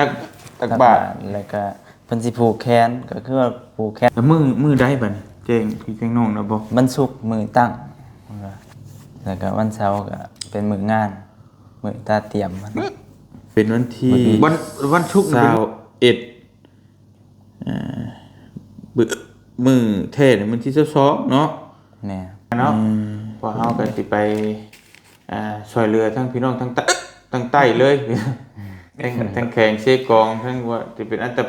ຕັກ ຕັກບາດ ແລ້ວກໍເພິ່ນຊິຜູກແຂນ ກໍຄືວ່າຜູກແຂນ. ແລ້ວມື້ ມື້ໃດບັດນີ້ ແຈ້ງພີ່ແຈ້ງນ້ອງແລ້ວບໍ່? ວັນສຸກມື້ຕັ້ງ ແລ້ວກໍວັນເສົາກໍເປັນມື້ງານ ມື້ຕາຕຽມມັນ ເປັນວັນທີ ວັນ ວັນສຸກນີ້ເປັນຊາວເອັດ ເອີ ມື້ ມື້ແທ້ນີ້ວັນທີຊາວສອງເນາະ. ແມ່ນ ເນາະ ອືມ ພວກເຮົາກໍຊິໄປ ອ່າ ຊ່ວຍເຫຼືອທັງພີ່ນ້ອງທັງໃຕ້ ທັງໃຕ້ເລີຍ ທັງ ທັງແຂວງເຊກອງ ທັງວ່າຊິເປັນອັນຕະ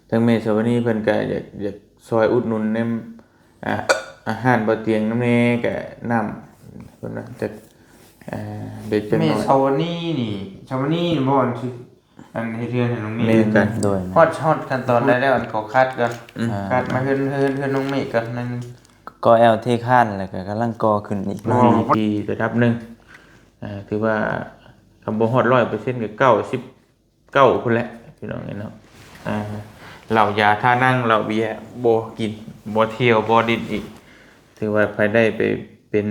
ທັງແມ່ສາວະນີເພິ່ນກໍຢາກ ຢາກຊ່ອຍອຸດໜູນນຳ ອ່າ ອາຫານບໍ່ຕຽງນຳແດ່ ກໍນ້ຳເພິ່ນວ່າ ຈັກ ເອີ ເດັກຈັກໜ້ອຍ. ແມ່ສາວະນີນີ້ ສາວະນີນີ້ບໍ່ ອັນທີ່ ອັນເຮັດເຮືອນໃຫ້ນ້ອງເມ ແມ່ນກັນ ໂດຍ ຮອດ ຮອດຂັ້ນຕອນໃດແລ້ວ? ອັນເຂົາຂັດກໍ ອືມ ອ່າ ຂັດມາເຮືອນ ເຮືອນ ເຮືອນນ້ອງເມກກໍນັ້ນ ກໍແອວເທຄານ ແລ້ວກໍກຳລັງກໍ່ຂຶ້ນອີກ ທີ່ລະດັບໜຶ່ງ ອ່າ ຖືວ່າຄັນບໍ່ຮອດຮ້ອຍເປີເຊັນກໍເກົ້າສິບເກົ້າພຸ້ນແຫຼະ ພີ່ນ້ອງເອີຍເນາະ. ອ່າ ເຫຼົ້າຢາທານັ່ງ ເຫຼົ້າເບຍບໍ່ກິນ ບໍ່ທ່ຽວ ບໍ່ຫຼິ້ນອີກ ຖືວ່າໃຜໄດ້ໄປເປັນ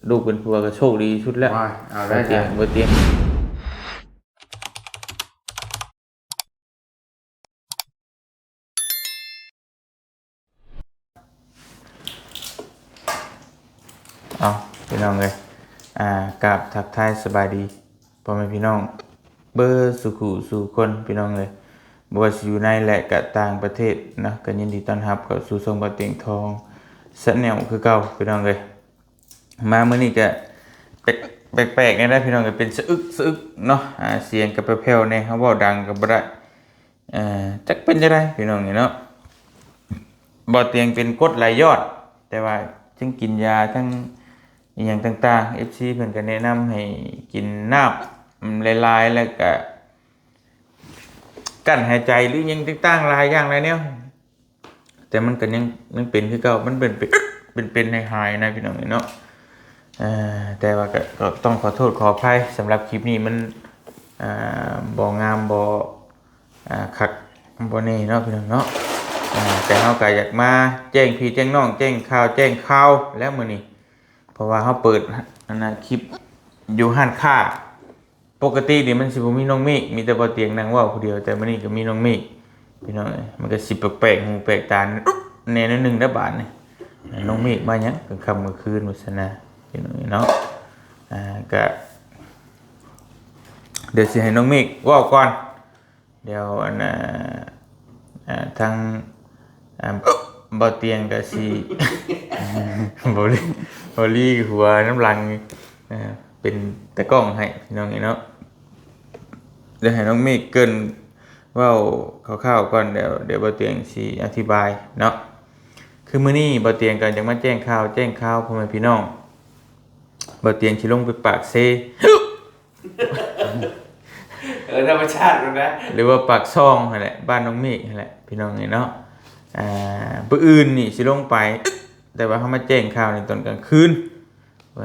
ລູກເປັນຜົວກໍໂຊກດີທີ່ສຸດແລ້ວ. ວ່າ ເອົາໄດ້ ບໍ່ຕຽງ ແທ້ ບໍ່ຕຽງ. ເອົາ ພີ່ນ້ອງເອີຍ ອ່າ ກາບທັກທາຍສະບາຍດີພໍ່ແມ່ພີ່ນ້ອງເບິດສູ່ຄູ່ສູ່ຄົນ ພີ່ນ້ອງເອີຍ ບໍ່ວ່າຊິຢູ່ໃນ ແລະ ກະຕ່າງປະເທດເນາະ ກໍຍິນດີຕ້ອນຮັບເຂົ້າສູ່ຊ່ອງບ່າວຕຽງທອງ Channel ຄືເກົ່າ ພີ່ນ້ອງເອີຍ. ມາມື້ນີ້ກະແປກ ແປກໆແດ່ເດີພີ່ນ້ອງ ກະເປັນສະອຶກສະອຶກເນາະ ອ່າ ສຽງກະແຜ່ວໆແດ່ ເຮົາເວົ້າດັງກະບໍ່ໄດ້ ເອີ ຈັກເປັນຈັ່ງໃດພີ່ນ້ອງເອີຍເນາະ. ບ່າວຕຽງເປັນກົດໄຫຼຍ້ອນ ແຕ່ວ່າທັງກິນຢາ ທັງອີ່ຫຍັງຕ່າງໆ ເອັຟຊີເພິ່ນກະແນະນຳໃຫ້ກິນນ້ຳຫຼາຍໆ ແລ້ວກະກັ້ນຫາຍໃຈ ຫຼື ຫຍັງຕ່າງໆ ຫຼາຍຢ່າງຫຼາຍແນວ. ແຕ່ມັນກໍຍັງ ຍັງເປັນຄືເກົ່າ ມັນເປັນ ເປັນ ເປັນ ເປັນຫາຍໆນະພີ່ນ້ອງເອີຍເນາະ. ເອີ ແຕ່ວ່າກໍ ກໍຕ້ອງຂໍໂທດຂໍອະໄພ ສຳລັບຄລິບນີ້ມັນ ອ່າ ບໍ່ງາມ ບໍ່ ອ່າ ຄັກ ບໍ່ແນ່ເນາະພີ່ນ້ອງເນາະ. ອ່າ ແຕ່ເຮົາກໍຢາກມາແຈ້ງພີ່ແຈ້ງນ້ອງ ແຈ້ງຂ່າວແຈ້ງຂ່າວແລ້ວມື້ນີ້ ເພາະວ່າເຮົາເປີດ ອັນນ່າ ຄລິບຢູ່ຮ້ານຄ້າ ປົກກະຕິນີ້ມັນຊິບໍ່ມີນ້ອງເມກ ມີແຕ່ບ່າວຕຽງນັ່ງເວົ້າຜູ້ດຽວ ແຕ່ມື້ນີ້ກໍມີນ້ອງເມກ ພີ່ນ້ອງເອີຍ ມັນກໍຊິແປກໆຫູແປກຕາແດ່ໜ້ອຍໜຶ່ງເດ້ບາດນີ້. ນ້ອງເມກມາຫຍັງກາງຄ່ຳກາງຄືນວ່າຊັ້ນນະ ພີ່ນ້ອງເອີຍເນາະ. ອ່າ ກະ ດຽວຊິໃຫ້ນ້ອງເມກເວົ້າກ່ອນ ດຽວ ອັນ ອ່າ ອ່າ ທາງ ອ່າ ບ່າວຕຽງກໍຊິ ບ່າວລີ ບ່າວລີຫົວນຳຫຼັງ ເປັນຕາກ້ອງໃຫ້ພີ່ນ້ອງເອີຍເນາະ. ດຽວໃຫ້ນ້ອງເມກເກີ່ນເວົ້າຄ່າວໆກ່ອນ ດຽວ ດຽວບ່າວຕຽງຊິອະທິບາຍເນາະ. ຄືມື້ນີ້ບ່າວຕຽງກໍຢາກມາແຈ້ງຂ່າວ ແຈ້ງຂ່າວພໍ່ແມ່ພີ່ນ້ອງ ບ່າວຕຽງຊິລົງໄປປາກເຊ ເອີ ທຳມະຊາດພຸ້ນນະ ຫຼືວ່າປາກຊ່ອງຫັ້ນແຫຼະ ບ້ານນ້ອງເມກຫັ້ນແຫຼະ ພີ່ນ້ອງເອີຍເນາະ. ອ່າ ມື້ອື່ນນີ້ຊິລົງໄປ ແຕ່ວ່າເຮົາມາແຈ້ງຂ່າວໃນຕອນກາງຄືນ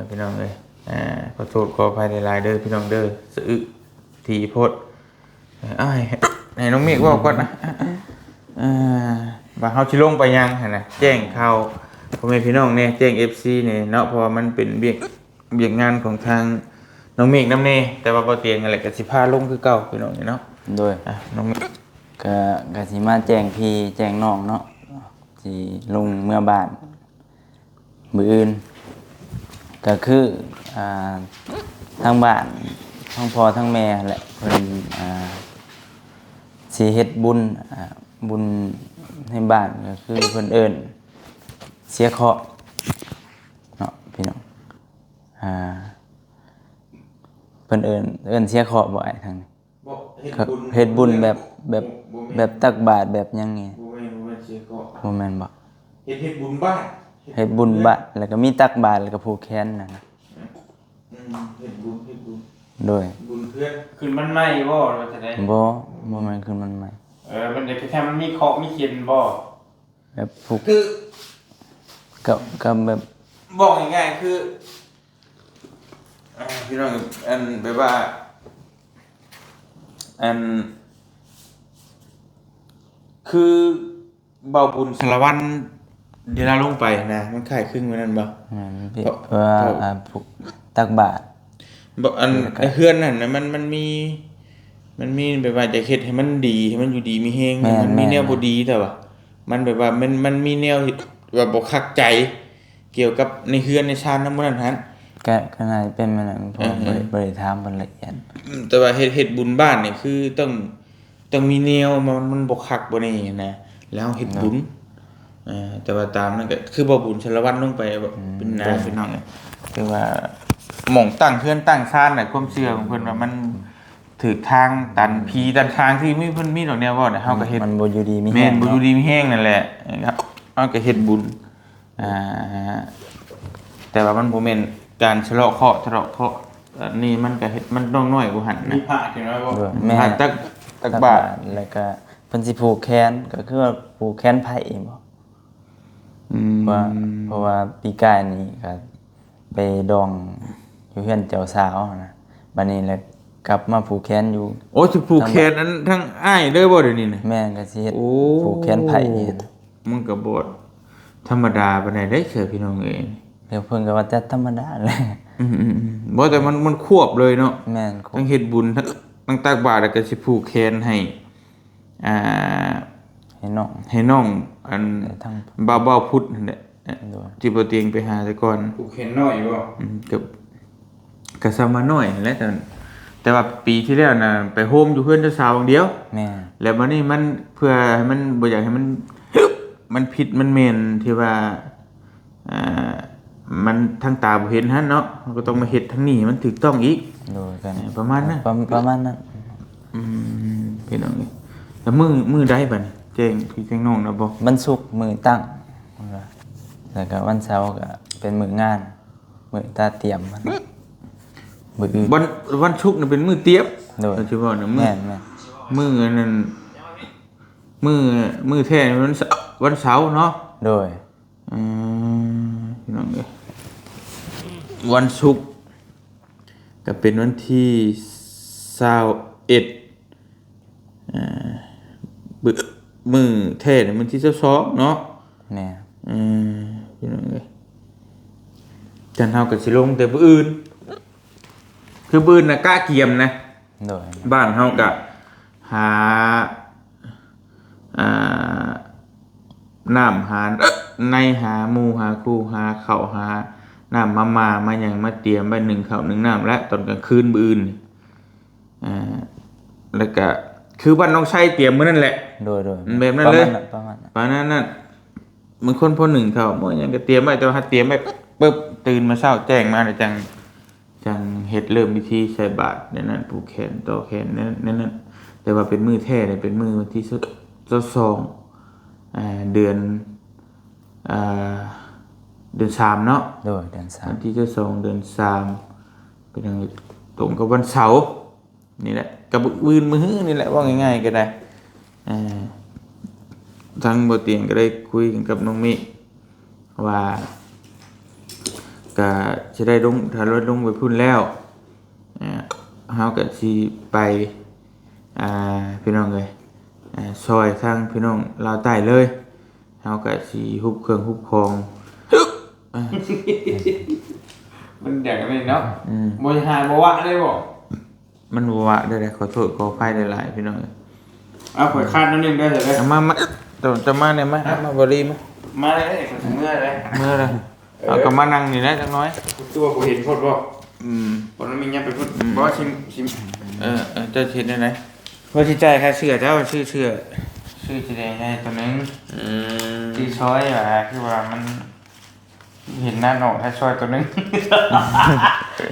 ພີ່ນ້ອງເອີຍ. ອ່າ ຂໍໂທດຂໍອະໄພຫຼາຍໆເດີພີ່ນ້ອງເດີ ສະອຶກຖີ່ໂພດ. ເອົາ ໃຫ້ ໃຫ້ນ້ອງເມກເວົ້າກ່ອນນະ ອ່າ ວ່າເຮົາຊິລົງໄປຫຍັງຫັ້ນນະ ແຈ້ງຂ່າວພໍ່ແມ່ພີ່ນ້ອງແດ່ ແຈ້ງເອັຟຊີແດ່ເນາະ ເພາະວ່າມັນເປັນວຽກ ວຽກງານຂອງທາງນ້ອງເມກນຳແດ່ ແຕ່ວ່າບ່າວຕຽງຫັ້ນແຫຼະກໍຊິພາລົງຄືເກົ່າພີ່ນ້ອງເນາະ. ໂດຍ ອ່ະ ນ້ອງເມກ ກະ ກະຊິມາແຈ້ງພີ່ແຈ້ງນ້ອງເນາະ ຊິລົງເມືອບ້ານມື້ອື່ນ ກະຄື ອ່າ ທາງບ້ານ ທາງພໍ່ທາງແມ່ຫັ້ນແຫຼະ ເພິ່ນ ອ່າ ຊິເຮັດບຸນ ອ່າ ບຸນໃນບ້ານ ກະຄືເພິ່ນເອີ້ນເສຍເຄາະເນາະ ພີ່ນ້ອງ. ອ່າ ເພິ່ນເອີ້ນ ເອີ້ນເສຍເຄາະບໍ່ອ້າຍທາງນີ້? ບໍ່ ເຮັດບຸນ ເຮັດບຸນແບບ ແບບ ບໍ່ ບໍ່ແມ່ນ ແບບຕັກບາດແບບຫຍັງນີ້ ບໍ່ແມ່ນ ບໍ່ແມ່ນເສຍເຄາະ ບໍ່ແມ່ນບໍ່? ເຮັດ ເຮັດບຸນບ້ານ ເຮັດບຸນບ້ານ ແລ້ວກໍມີຕັກບາດ ແລ້ວກໍຜູກແຂນນັ້ນນະ. ອືມ ເຮັດບຸນ ເຮັດບຸນ ໂດຍ ບຸນເພື່ອນ ຂຶ້ນບ້ານໃໝ່ບໍ່ ຫຼືວ່າຈັ່ງໃດ? ບໍ່ ບໍ່ແມ່ນຂຶ້ນບ້ານໃໝ່. ເອີ ມັນໄດ້ຄືແທ້ ມັນມີເຄາະມີເຂັນບໍ່? ແບບຜູກ ຄື ກໍ ກໍແບບ ບອກງ່າຍໆ ຄື ອ່າ ພີ່ນ້ອງ ອັນ ແບບວ່າ ອັນ ຄື ບ່າວບຸນສາລະວັນ ທີ່ລາວລົງໄປນະ ມັນຄ້າຍຄຶງແບບນັ້ນບໍ່? ແມ່ນ ເພາະ ເພາະວ່າ ເພາະ ອ່າ ຜູກ ຕັກບາດ ບໍ່ ອັນ ແລ້ວກໍ ໃນເຮືອນນັ້ນນະ ມັນ ມັນມີ ມັນມີແບບວ່າຢາກເຮັດໃຫ້ມັນດີ ໃຫ້ມັນຢູ່ດີມີແຮງ ແມ່ນ ມັນມີແນວ ແມ່ນ ບໍ່ດີ ແຕ່ວ່າມັນແບບວ່າມັນ ມັນມີແນວທີ່ວ່າບໍ່ຄັກໃຈ ກ່ຽວກັບໃນເຮືອນໃນຊານນຳໝູ່ນັ້ນຫັ້ນ ກະ ກະໜ້າຈະເປັນແບບນັ້ນ ເພາະວ່າ ເອີ ບໍ່ໄດ້ ບໍ່ໄດ້ຖາມເພິ່ນລະອຽດ. ອືມ ແຕ່ວ່າເຮັດ ເຮັດບຸນບ້ານນີ້ຄືຕ້ອງ ຕ້ອງມີແນວ ມັນ ມັນບໍ່ຄັກບໍ່ແນ່ນະ ແລ້ວເຮົາເຮັດບຸນ ເນາະ ເອີ ແຕ່ວ່າຕາມນັ້ນກະຄືບໍ່ບຸນສາລະວັນລົງໄປ ອືມ ເປັນນາ ໂດຍ ພີ່ນ້ອງ ຄືວ່າໝ່ອງຕັ້ງເຮືອນຕັ້ງຊານນະ ຄວາມເຊື່ອຂອງເພິ່ນວ່າມັນ ຖືກທາງຕັນ ອືມ ຜີຕັນທາງ ຄືມີ ເພິ່ນມີດອກແນວເວົ້ານະ ເຮົາກໍເຮັດ ມັນບໍ່ຢູ່ດີມີແຮງ ແມ່ນ ບໍ່ຢູ່ດີມີແຮງນັ້ນແຫຼະ ເຮົາກໍເຮັດບຸນ ອ່າ ແຕ່ວ່າມັນບໍ່ແມ່ນການສະເລາະເຄາະ ສະເລາະເຄາະ ອັນນີ້ມັນກໍເຮັດ ມັນນ້ອງນ້ອຍກວ່າຫັ້ນນະ ມີພະຈັ່ງໃດບໍ່? ໂດຍ ແມ່ນ ພະຕັກ ຕັກບາດ ແລ້ວກໍເພິ່ນຊິຜູກແຂນ ກໍຄືວ່າຜູກແຂນໄພ້ບໍ? ອືມ ວ່າ ເພາະວ່າປີກາຍນີ້ກໍ ໄປດອງຢູ່ເຮືອນເຈົ້າສາວຫັ້ນນະ ບັດນີ້ແຫຼະກັບມາຜູກແຂນຢູ່ ໂອ້ ຊິຜູກແຂນອັນທາງອ້າຍເລີຍບໍ່ດຽວນີ້ນະ? ແມ່ນ ກໍຊິເຮັດ ໂອ້ ຜູກແຂນໄພ້ນີ້ ມັນກໍບໍ່ທຳມະດາປານໃດເດ້ ເຊື່ອພີ່ນ້ອງເອີຍ ແລ້ວເພິ່ນກໍວ່າແຕ່ທຳມະດາແຫຼະ ອືມໆໆ ບໍ່ ແຕ່ມັນ ມັນຄວບເລີຍເນາະ ແມ່ນ ຄວບ ທັງເຮັດບຸນ ທັງ ທັງຕັກບາດ ແລ້ວກໍຊິຜູກແຂນໃຫ້ ອ່າ ໃຫ້ນ້ອງ ໃຫ້ນ້ອງ ອັນ ໃຫ້ທາງ ບ່າວ ບ່າວພຸດຫັ້ນແຫຼະ ໂດຍ ທີ່ບໍ່ຕຽງໄປຫາແຕ່ກ່ອນ ຜູກແຂນນ້ອຍບໍ່? ອືມ ກໍ ກໍສ່ຳວ່ານ້ອຍຫັ້ນແຫຼະ ແຕ່ ແຕ່ວ່າປີທີ່ແລ້ວນະ ໄປໂຮມຢູ່ເຮືອນເຈົ້າສາວຫວ່າງດຽວ ແມ່ນ ແລ້ວບັດນີ້ມັນ ເພື່ອໃຫ້ມັນ ບໍ່ຢາກໃຫ້ມັນ ມັນຜິດ ມັນແມ່ນ ທີ່ວ່າ ອ່າ ມັນທາງຕາບໍ່ເຫັນຫັ້ນເນາະ ເຮົາກໍຕ້ອງມາເຮັດທາງນີ້ໃຫ້ມັນຖືກຕ້ອງອີກ ໂດຍ ກໍ ເອີ ປະມານນັ້ນ ປະ ປະມານນັ້ນ ອືມ ພີ່ນ້ອງເອີຍ ແລ້ວມື້ ມື້ໃດບັດນີ້ ແຈ້ງພີ່ແຈ້ງນ້ອງແລ້ວບໍ່? ວັນສຸກມື້ຕັ້ງ ແລ້ວກໍວັນເສົາກໍເປັນມື້ງານ ມື້ຕາຕຽມມັນ ມື້ອື່ນ ວັນ ວັນສຸກນີ້ເປັນມື້ຕຽມ ໂດຍ ເຮົາຊິເວົ້ານະ ມື້ ແມ່ນໆ ມື້ອັນນັ້ນ ມື້ ມື້ແທ້ວັນເສົາ ວັນເສົາເນາະ ໂດຍ ອືມ ພີ່ນ້ອງເອີຍ ວັນສຸກກໍເປັນວັນທີຊາວເອັດ ອ່າ ມື້ແທ້ນີ້ວັນທີຊາວສອງເນາະ ແມ່ນ ອືມ ພີ່ນ້ອງເອີຍ ຈັ່ງເຮົາກໍຊິລົງແຕ່ມື້ອື່ນ ຄືມື້ອື່ນນະກະກຽມນະ ໂດຍ ບ້ານເຮົາກະຫາ ອ່າ ນ້ຳຫາໃນ ຫາໝູ່ຫາຄູ່ ຫາເຂົ້າຫານ້ຳມາມ່າມາຫຍັງມາຕຽມໄວ້ ໜຶ້ງເຂົ້າໜຶ້ງນ້ຳ ແລະ ຕອນກາງຄືນມື້ອື່ນນີ້ ອ່າ ແລ້ວກະຄືບ້ານນ້ອງໄຊຕຽມມື້ນັ້ນແຫຼະ ໂດຍໆ ແບບນັ້ນເລີຍ ປະມານນັ້ນ ປະມານນັ້ນ ປະມານນັ້ນ ບາງຄົນພໍໜຶ້ງເຂົ້າ ໝໍຫຍັງກໍຕຽມໄວ້ ແຕ່ວ່າຖ້າຕຽມໄວ້ປຶບ ຕື່ນມາເຊົ້າແຈ້ງມາແລ້ວຈັ່ງ ຈັ່ງເຮັດເລີ່ມພິທີໃສ່ບາດໃນນັ້ນ ຜູກແຂນຕໍ່ແຂນໃນ ໃນນັ້ນ ແຕ່ວ່າເປັນມື້ແທ້ເລີຍ ເປັນມື້ວັນທີຊາວສອງ ອ່າ ເດືອນ ອ່າ ເດືອນສາມເນາະ ໂດຍ ເດືອນສາມ ວັນທີຊາວສອງ ເດືອນສາມ ເປັນຫຍັງ ຕົງກັບວັນເສົາ ນີ້ແຫຼະ ກັບມື້ອື່ນ ມື້ຮືນີ້ແຫຼະ ເວົ້າງ່າຍໆກໍໄດ້ ເອີ ທາງບໍ່ຕຽງກໍໄດ້ຄຸຍກັນກັບນ້ອງມິ ວ່າ ກະຊິໄດ້ລົງ ຖ້າລົງໄປພຸ້ນແລ້ວ ເອີ ເຮົາກະຊິໄປ ອ່າ ພີ່ນ້ອງເອີຍ ເອີ ຊ່ອຍທາງພີ່ນ້ອງລາວໃຕ້ເລີຍ ເຮົາກະຊິຮຸບເຄື່ອງຮຸບຂອງ ມັນຢາກອັນນີ້ເນາະ ອືມ ບໍ່ຫາບໍ່ວະເລີຍບໍ່? ມັນບໍ່ວະເດີ້ ຂໍໂທດຂໍອະໄພຫຼາຍໆ ພີ່ນ້ອງເອີຍ ເອົາ ຂ້ອຍຄາດໜ້ອຍໜຶ່ງເດີ້ ເອົາມາ ມາ ເຈົ້າ ເຈົ້າມາແດ່ ມາ ມາ ມາ ບໍລີ ມາ ມາເລີຍ ຂ້ອຍຊິເມືອເດ້ ເມືອເລີຍ ເອີ ເອົາ ກໍມານັ່ງນີ້ແຫຼະຈັກໜ້ອຍ ຄືວ່າບໍ່ເຫັນໂພດບໍ່? ອືມ ບໍ່ ມັນມີຫຍັງໄປພຸ້ນ ອືມ ບໍ່ ຊິ ຊິ ເອີ ເອີ ເຈົ້າຊິເຮັດແນວໃດ? ວ່າຊິຈ່າຍຄ່າເສື້ອເຈົ້າ ຊື້ເສື້ອ ຊື້ສີແດງໃຫ້ໂຕໜຶ່ງ ອືມ ທີ່ຊອຍວ່າ ຄືວ່າມັນ ເຫັນໜ້ານ້ອງໃຫ້ຊ່ອຍໂຕໜຶ່ງ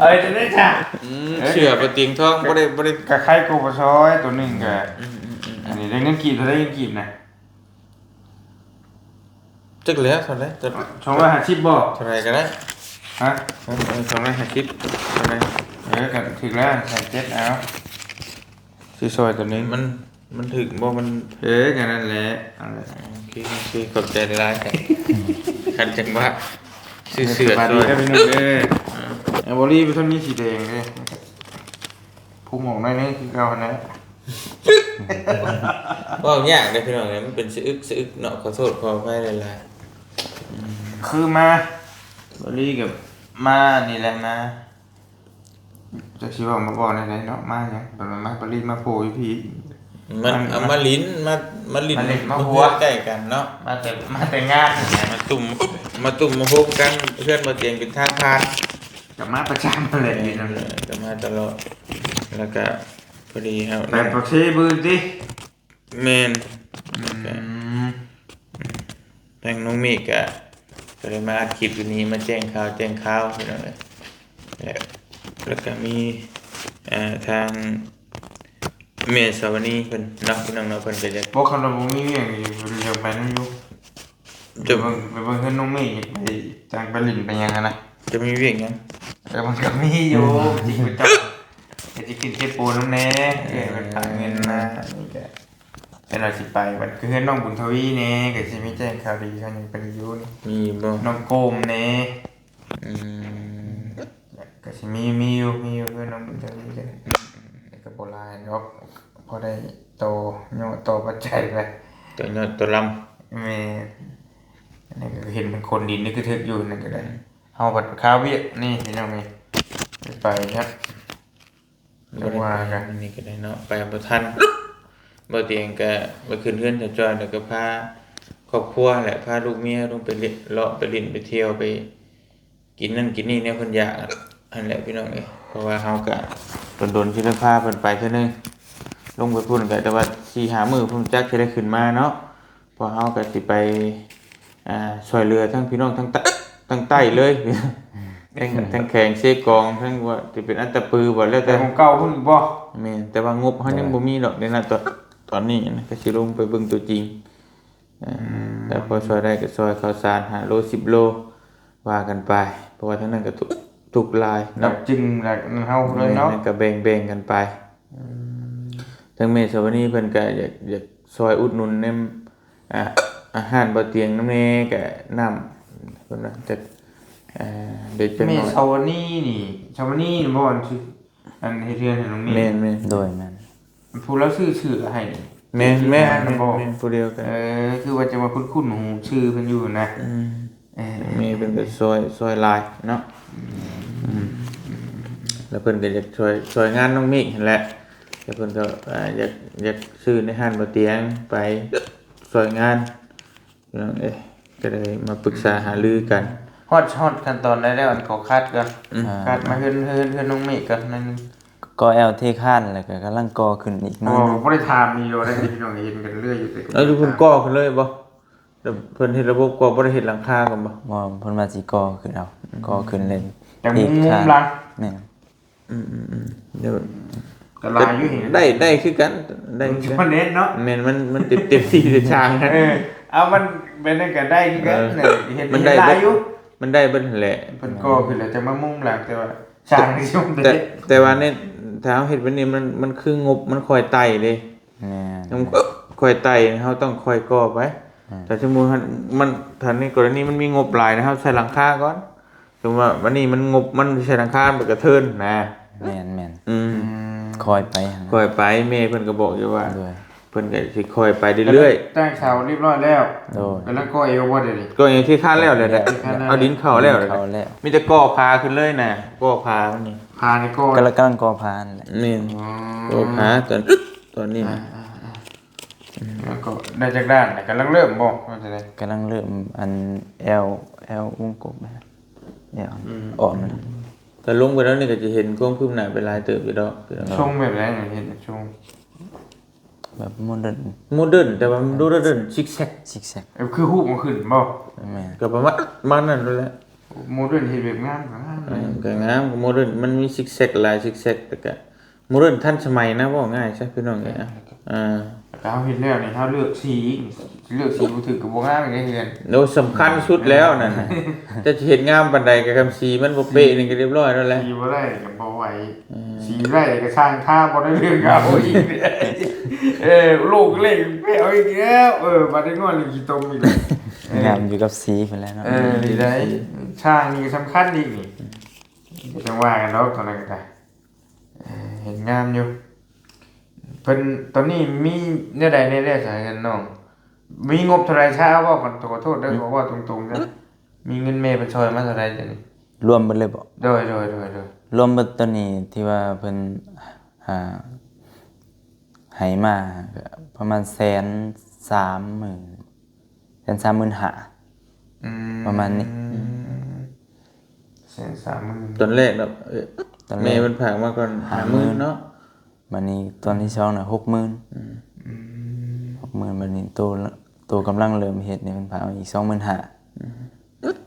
ເອີຍ ໂຕນີ້ຈ້າ ອືມ ເອີຍ ເສື້ອປະຕິງທອງ ບໍ່ໄດ້ ບໍ່ໄດ້ ກະໄຄກວ່າບໍ່ຊ່ອຍໂຕໜຶ່ງກະ ອືມໆໆ ອັນນີ້ໄດ້ເງິນກີບ ເທົ່າໃດເງິນກີບນະ? ຈັກແລ້ວ ເທົ່າໃດ ສອງຮ້ອຍຫ້າສິບບໍ່? ເທົ່າໃດກໍໄດ້ ຮະ? ເອີ ເອີ ສອງຮ້ອຍຫ້າສິບ ເທົ່າໃດ? ເອີ ກໍຖືກແລ້ວ ແສນເຈັດ ເອົາ ຊື້ຊ່ອຍໂຕໜຶ່ງ ມັນ ມັນຖືກບໍ່? ມັນ ເອີ ກໍນັ້ນແຫຼະ ເອົາລະ ໂອເຄ ໂອເຄ ຂອບໃຈຫຼາຍໆ ຄັນຈັງຫວະ ຊື້ເສື້ອຊ່ອຍ ສະບາຍດີເດີ້ພີ່ນ້ອງເດີ້ ອ່າ ເອົາ ບໍລີໄປທາງນີ້ສີແດງເດ້ ພຸ່ງອອກໜ້ອຍໜຶ່ງຄືເກົ່າຫັ້ນແຫຼະ ເວົ້າຍາກເດ້ພີ່ນ້ອງເອີຍ ມັນເປັນສະອຶກສະອຶກເນາະ ຂໍໂທດຂໍອະໄພຫຼາຍໆ ອືມ ຄືມາ ບໍລີກໍມານີ້ແຫຼະ ມາ ກໍຊິເວົ້າມາເວົ້າແນວໃດເນາະ ມາຫຍັງ ບັດມາປະລິມາໂພຢູ່ພີ້ ມັນ ມັນ ເອົາມາຫຼິ້ນ ມາ ມາຫຼິ້ນ ມາຫຼິ້ນມາຫົວ ເຮືອນໃກ້ກັນເນາະ ມາແຕ່ ມາແຕ່ງານ ມາຕຸ້ມ ມາຕຸ້ມມາໂຮມກັນ ເຮືອນບໍ່ຕຽງເປັນທາງຜ່ານ ກໍມາປະຈຳຫັ້ນແຫຼະ ເອີ ຢູ່ນຳ ກໍມາຕະຫຼອດ ແລ້ວກໍພໍດີເຮົາ ໄປປາກເຊມື້ອື່ນຕິ? ແມ່ນ ອືມ ທາງນ້ອງເມກກະ ກໍເລີຍມາອັດຄລິບຢູ່ນີ້ ມາແຈ້ງຂ່າວແຈ້ງຂ່າວພີ່ນ້ອງເອີຍ ແລ້ວ ແລ້ວກໍມີ ເອີ ທາງແມ່ສາວະນີເພິ່ນເນາະ ພີ່ນ້ອງເນາະ ເພິ່ນກໍຢາກ ບໍ່ ຄັນວ່າບໍ່ມີວຽກນີ້ ເພິ່ນຢາກໄປນຳຢູ່ ຈະ ໄປເບິ່ງ ໄປເບິ່ງເຮືອນນ້ອງເມກ ຢາກໄປຈ້າງໄປຫຼິ້ນໄປຫຍັງຫັ້ນນະ ຈະມີວຽກຫຍັງ? ເອີ ມັນກໍມີຢູ່ ອືມ ຈິງໄປຈັບ ກໍຊິຂຶ້ນເກັບໂປນຳແດ່ ເອີ ເອີ ເພິ່ນຝາກເງິນມາ ນີ້ກໍ ເພິ່ນວ່າຊິໄປ ບັດຄືເຮືອນນ້ອງບຸນທະວີແດ່ ກໍຊິມີແຈ້ງຂ່າວດີ ເພິ່ນຍັງໄປຢູ່ນີ້ ມີບໍ່? ນ້ອງໂກມແດ່ ອືມ ກໍຊິມີ ມີຢູ່ ມີຢູ່ ເຮືອນນ້ອງບຸນທະວີກໍໄດ້ ອືມ ແຕ່ກໍບໍ່ຫຼາຍດອກ ພໍໄດ້ຕໍ່ ຍໍຕໍ່ປັດໄຈໄປ ຕໍ່ຍອດຕໍ່ລຳ ແມ່ນ ອັນນີ້ກໍເຫັນເປັນຄົນດິນນີ້ຄືຖືກຢູ່ ນັ້ນກໍໄດ້ ອືມ ເຮົາບັດຄາວຽກນີ້ພີ່ນ້ອງເອີຍ ໄປຄັບ ບໍ່ໄດ້ໄປ ວ່າກັນ ນີ້ກໍໄດ້ເນາະ ໄປບໍ່ທັນ ບໍ່ຕຽງກໍໄປຂຶ້ນເຮືອນຈອຍໆ ແລ້ວກໍພາຄອບຄົວແຫຼະ ພາລູກເມຍລົງໄປເລາະ ໄປຫຼິ້ນໄປທ່ຽວ ໄປກິນນັ້ນກິນນີ້ແນວເພິ່ນຢາກຫັ້ນແຫຼະພີ່ນ້ອງເອີຍ ເພາະວ່າເຮົາກໍດົນໆ ຊິໄດ້ພາເພິ່ນໄປເທື່ອໜຶ່ງ ລົງໄປພຸ້ນກໍແຕ່ວ່າສີ່ຫ້າມື້ພຸ້ນ ຈັກຊິໄດ້ຂຶ້ນມາເນາະ ພວກເຮົາກໍຊິໄປ ອ່າ ຊ່ວຍເຫຼືອທັງພີ່ນ້ອງທັງໃຕ້ ທັງໃຕ້ເລີຍ ທັງ ທັງແຂວງເຊກອງ ທັງວ່າຊິເປັນອັດຕະປືບໍ່ ແລ້ວແຕ່ ແຕ່ຂອງເກົ່າພຸ້ນບໍ່? ແມ່ນ ແຕ່ວ່າງົບເຮົາຍັງ ໂດຍ ບໍ່ມີດອກ ໃນນະຕອນ ຕອນນີ້ນະ ກໍຊິລົງໄປເບິ່ງຕົວຈິງ ອືມ ແລ້ວພໍຊ່ວຍໄດ້ກໍຊ່ວຍ ເຂົ້າສານຫ້າໂລ ສິບໂລ ວ່າກັນໄປ ເພາະວ່າທາງນັ້ນກໍທຸກ ທຸກຫຼາຍເນາະ ແລ້ວຈຶ່ງແລ້ວເຮົາເລີຍເນາະ ແມ່ນ ກໍແບ່ງໆກັນໄປ ອືມ ທາງແມ່ສາວະນີເພິ່ນກໍຢາກ ຢາກຊ່ອຍອຸດໜູນນຳ ອ່າ ອາຫານບໍ່ຕຽງນຳແດ່ ກະນ້ຳ ເພິ່ນວ່າຈັກ ເອີ ເດັກຈັກໜ້ອຍ ແມ່ສາວະນີນີ້ ສາວະນີນີ້ບໍ່ ອັນຊື່ ອັນເຮັດເຮືອນໃຫ້ນ້ອງເມ ແມ່ນໆ ໂດຍ ແມ່ນ ຜູ້ລາວຊື້ ຊື້ໃຫ້ ແມ່ນໆ ແມ່ນບໍ່ ແມ່ນ ຜູ້ດຽວກັນ ເອີ ຄືວ່າຈະວ່າຄຸ້ນໆ ຮູ້ຊື່ເພິ່ນຢູ່ນະ ອືມ ເອີ ແມ່ເພິ່ນກໍຊ່ອຍ ຊ່ອຍຫຼາຍເນາະ ອືມ ອືມ ແລ້ວເພິ່ນກໍຢາກຊ່ອຍ ຊ່ອຍງານນ້ອງເມກຫັ້ນແຫຼະ ແລ້ວເພິ່ນກໍ ອ່າ ຢາກ ຢາກຊື້ໃນຮ້ານບໍ່ຕຽງໄປຊ່ອຍງານ ພີ່ນ້ອງເອີຍ ກໍໄດ້ມາປຶກສາຫາລືກັນ ຮອດ ຮອດຂັ້ນຕອນໃດແລ້ວ? ອັນກໍຄັດກ່ອນ ອືມ ຄັດມາເຮືອນ ເຮືອນ ເຮືອນນ້ອງເມກກ່ອນໜ້ອຍໜຶ່ງ ກໍແອວເທຄານ ແລ້ວກໍກຳລັງກໍ່ຂຶ້ນອີກໜ້ອຍໜຶ່ງ ບໍ່ໄດ້ຖາມອີ່ໂດໄດ້ພີ່ນ້ອງ ເຫັນກັນເລື້ອຍຢູ່ ແຕ່ກໍ ເອີ ເພິ່ນກໍ່ຂຶ້ນເລີຍບໍ່? ແລ້ວເພິ່ນເຮັດລະບົບກໍ່ ບໍ່ໄດ້ເຮັດຫຼັງຄາກ່ອນບໍ່? ບໍ່ ເພິ່ນວ່າຊິກໍ່ຂຶ້ນເອົາ ອືມ ກໍ່ຂຶ້ນເລີຍ ແຕ່ມຸມ ມຸມຫຼັງ ແມ່ນ ອືມໆໆ ດຽວ ກໍຫຼາຍຢູ່ ໄດ້ ໄດ້ຄືກັນ ໄດ້ຄືກັນ ມັນເນັ້ນເນາະ ແມ່ນ ມັນ ມັນເຕັມ ເຕັມທີ່ເຕັມທາງ ເອີ ເອົາ ມັນເປັນນັ້ນກໍໄດ້ຄືກັນ ເອີ ເຮັດ ມັນໄດ້ເບິດ ມັນໄດ້ເບິດຫັ້ນແຫຼະ ເພິ່ນກໍ່ຂຶ້ນແລ້ວຈັ່ງມາມຸງຫຼັງ ແຕ່ວ່າຊ່າງນີ້ ແຕ່ ແຕ່ວ່າໃນ ຖ້າເຮົາເຮັດແບບນີ້ ມັນ ມັນຄືງົບມັນຄ່ອຍໄຕ່ເດ້ ແມ່ນ ມັນຄ່ອຍໄຕ່ ເຮົາຕ້ອງຄ່ອຍກໍ່ໄປ ແມ່ນ ຖ້າສົມມຸດ ມັນ ຖ້າໃນກໍລະນີມັນມີງົບຫຼາຍນະ ເຮົາໃສ່ຫຼັງຄາກ່ອນ ສົມມຸດວ່າ ອັນນີ້ມັນງົບ ມັນໃສ່ຫຼັງຄາ ມັນກະເທີນນະ ແມ່ນໆ ອືມ ອືມ ຄ່ອຍໄປຫັ້ນນະ ຄ່ອຍໄປ ແມ່ເພິ່ນກໍບອກຢູ່ວ່າ ໂດຍ ເພິ່ນກໍຊິຄ່ອຍໄປເລື້ອຍໆ ຕັ້ງເສົາຮຽບຮ້ອຍແລ້ວ ໂດຍ ກຳລັງກໍ່ເອວບໍ່ດຽວນີ້? ກໍຍັງທີ່ຄານແລ້ວແຫຼະ ທີ່ຄານແລ້ວ ເອົາດິນເຂົ້າແລ້ວ ດິນເຂົ້າແລ້ວ ມີແຕ່ກໍ່ຜາຂຶ້ນເລີຍນະ ກໍ່ຜາມັນນີ້ ຜານີ້ກໍ່ ກຳລັງ ກຳລັງກໍ່ຜາຫັ້ນແຫຼະ ແມ່ນ ອໍ ກໍ່ຜາຕອນ ຕອນນີ້ນະ ອ່າໆ ແລ້ວກໍໄດ້ຈັກດ້ານ ກຳລັງເລີ່ມບໍ່ ວ່າຈັ່ງໃດ? ກຳລັງເລີ່ມ ອັນ ແອວ ແອວວົງກົບ ແອວ ອືມ ອ້ອມ ຖ້າລົງໄປແລ້ວນີ້ກໍຈະເຫັນຄວາມຄືບໜ້າໄປຫຼາຍເຕີບຢູ່ດອກ ຊົງແບບໃດເຮັດຊົງ? ແບບໂມເດີນ ໂມເດີນ ແຕ່ວ່າມັນດູໂມເດີນຊິກແຊັກ ຊິກແຊັກ ເອີ ຄືຮູບມັນຂຶ້ນບໍ່? ແມ່ນ ກໍປະມານ ປະມານນັ້ນແຫຼະ ໂມເດີນເຮັດແບບງາມ ງາມ ເອີ ກໍງາມ ກໍໂມເດີນ ມັນມີຊິກແຊັກຫຼາຍ ຊິກແຊັກ ແລ້ວກໍ ໂມເດີນທັນສະໄໝນະ ເວົ້າງ່າຍຊະພີ່ນ້ອງເອີຍ ແມ່ນ ອ່າ ແຕ່ເຮົາເຮັດແລ້ວນີ້ ເຮົາເລືອກສີ ເລືອກສີບໍ່ຖືກກໍບໍ່ງາມອີກເດ້ເຮືອນ ໂອ້ ສຳຄັນສຸດແລ້ວນັ້ນນະ ຈະເຮັດງາມປານໃດກໍຄັນສີມັນບໍ່ເປະນີ້ກໍຮຽບຮ້ອຍແລ້ວແຫຼະ ສີບໍ່ໄດ້ກໍບໍ່ໄຫວ ເອີ ສີໄດ້ກໍຊ່າງທາບໍ່ໄດ້ເລື່ອງເອົາອີກ ເອີ ໂລກເລກແປເອົາອີກແລ້ວ ເອີ ບາດເດັກນ້ອຍນີ້ຂີ້ຕົມອີກແລ້ວ ງາມຢູ່ກັບສີພຸ້ນແຫຼະເນາະ ເອີ ນີ້ໄດ໋ ຊ່າງນີ້ກໍສຳຄັນອີກນີ້ ກໍຈັ່ງວ່າກັນດອກ ຕອນນັ້ນກໍໄດ້ ເອີ ເຫັນງາມຢູ່ ເພິ່ນ ຕອນນີ້ມີແນວໃດແດ່ຊະເຮືອນນ້ອງ? ມີງົບເທົ່າໃດຊະ ເວົ້າກັນ ຂໍໂທດເດີ ຂໍເວົ້າຕົງໆເດີ ມີເງິນແມ່ເພິ່ນຊ່ອຍມາເທົ່າໃດດຽວນີ້? ລວມເບິດເລີຍບໍ? ໂດຍ ໂດຍ ໂດຍ ໂດຍ ລວມເບິດໂຕນີ້ທີ່ວ່າເພິ່ນ ອ່າ ໃຫ້ມາກໍປະມານແສນສາມໝື່ນ ແສນສາມໝື່ນຫ້າ ອືມ ປະມານນີ້ ອືມ ແສນສາມໝື່ນ ຕອນແລກເນາະ ເອີ ຕອນແລກ ແມ່ເພິ່ນຝາກມາກ່ອນຫ້າໝື່ນ ຫ້າໝື່ນເນາະ ບາດນີ້ຕອນທີສອງນະຫົກໝື່ນ ອືມ ອືມ ຫົກໝື່ນ ບາດນີ້ໂຕ ໂຕກຳລັງເລີ່ມເຮັດນີ້ເພິ່ນຝາກມາອີກສອງໝື່ນຫ້າ ອືມ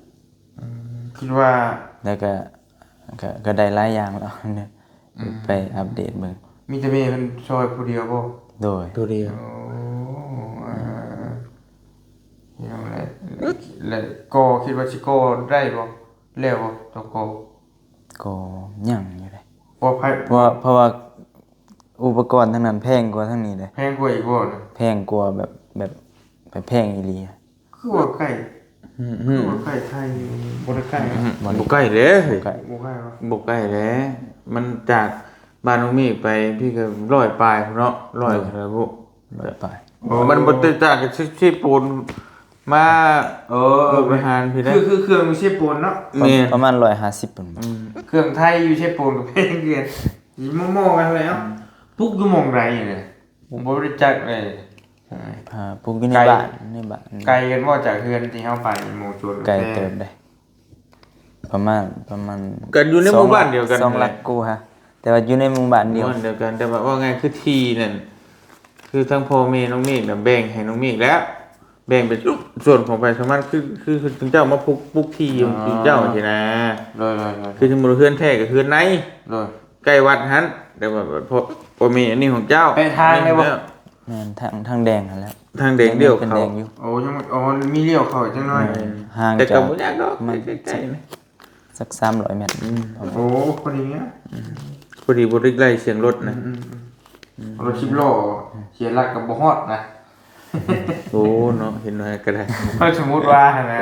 ອືມ ຄິດວ່າ ແລ້ວກໍ ກໍ ກໍໄດ້ຫຼາຍຢ່າງແລ້ວ ອືມ ໄປອັບເດດເບິ່ງ ມີແຕ່ແມ່ເພິ່ນຊ່ອຍຜູ້ດຽວບໍ່? ໂດຍ ຜູ້ດຽວ ໂອ້ ເອີ ເອີ ເອີ ພີ່ນ້ອງແຫຼະ ແລະ ກໍຄິດວ່າຊິກໍ່ໄດ້ບໍ່? ແລ້ວບໍ່? ຕ້ອງກໍ່ ກໍຍັງຢູ່ເດ້ ເພາະວ່າ ເພາະວ່າອຸປະກອນທາງນັ້ນແພງກວ່າທາງນີ້ເດ້ ແພງກວ່າອີກບໍ່ນະ? ແພງກວ່າແບບ ແບບ ແບບແພງອີ່ຫຼີ ຄືວ່າໃກ້ ອືມ ຄືວ່າໃກ້ໄທຢູ່ ບໍ່ໄດ້ໃກ້ ອືມ ບໍ່ໄດ້ ບໍ່ໃກ້ເດ້ ບໍ່ໃກ້ ບໍ່ໃກ້ຫວາ? ບໍ່ໃກ້ເດ້ ມັນຈາກບ້ານນ້ອງເມກໄປພີ້ກໍຮ້ອຍປາຍພຸ້ນເນາະ ຮ້ອຍ ໂດຍ ເທົ່າໃດບຸ ຮ້ອຍປາຍ ໂອ້ ມັນບໍ່ແຕກຕ່າງກັບເຊໂປນມາ ເອີ ມຸກດາຫານພີ້ເດ້ ຄື ຄືເຄື່ອງຢູ່ເຊໂປນເນາະ ແມ່ນ ປະມານຮ້ອຍຫ້າສິບພຸ້ນ ອືມ ເຄື່ອງໄທຢູ່ເຊໂປນກໍແພງຄືກັນ ຊິມໍ່ໆກັນແລ້ວ ອືມ ປຸກຢູ່ໝ່ອງໃດນີ້? ບໍ່ໄດ້ຈັກເລີຍ ອ່າ ປູກຢູ່ໃນບ້ານ ໃນບ້ານ ໄກກັນບໍ່ຈາກເຮືອນທີ່ເຮົາໄປໝູ່ຊົນ? ໄກເຕີບເດ້ ປະມານ ປະມານ ກໍຢູ່ໃນໝູ່ບ້ານດຽວກັນ ສອງຫຼັກກວ່າ ແຕ່ວ່າຢູ່ໃນໝູ່ບ້ານດຽວ ໝູ່ບ້ານດຽວກັນ ແຕ່ວ່າເວົ້າງ່າຍຄືທີ່ນັ້ນ ຄືທັງພໍ່ແມ່ນ້ອງເມກນະແບ່ງໃຫ້ນ້ອງເມກແລ້ວ ແບ່ງເປັນສ່ວນຂອງໃຜສ່ວນມັນ ຄື ຄືເຂົາເຈົ້າມາປຸກ ປຸກທີ່ຂອງເຈົ້າຊີ້ນະ ໂດຍໆໆ ຄືສົມມຸດເຮືອນແທ້ກໍເຮືອນໃນ ໂດຍ ໃກ້ວັດຫັ້ນ ແຕ່ວ່າພໍ່ ພໍ່ແມ່ອັນນີ້ຂອງເຈົ້າ ແປະທາງໄດ້ບໍ່? ແມ່ນ ທາງ ທາງແດງຫັ້ນແຫຼະ ທາງແດງລ້ຽວເຂົ້າ ໂອ້ ຍັງ ອໍ ມີລ້ຽວເຂົ້າຈັກໜ້ອຍ ແມ່ນ ຫ່າງ ແຕ່ກໍບໍ່ຍາກດອກ ປະມານ ໃກ້ໆ ສັກສາມຮ້ອຍແມັດ ອືມ ໂອ້ ພໍດີງາມ ອືມ ພໍດີບໍ່ໄດ້ໄລ່ສຽງລົດນະ ອືມໆໆ ອືມ ລົດສິບລໍ້ເສຍຫຼັກກໍບໍ່ຮອດນະ ໂອ້ ເນາະ ເຫັນວ່າກໍໄດ້ ສົມມຸດວ່າຫັ້ນນະ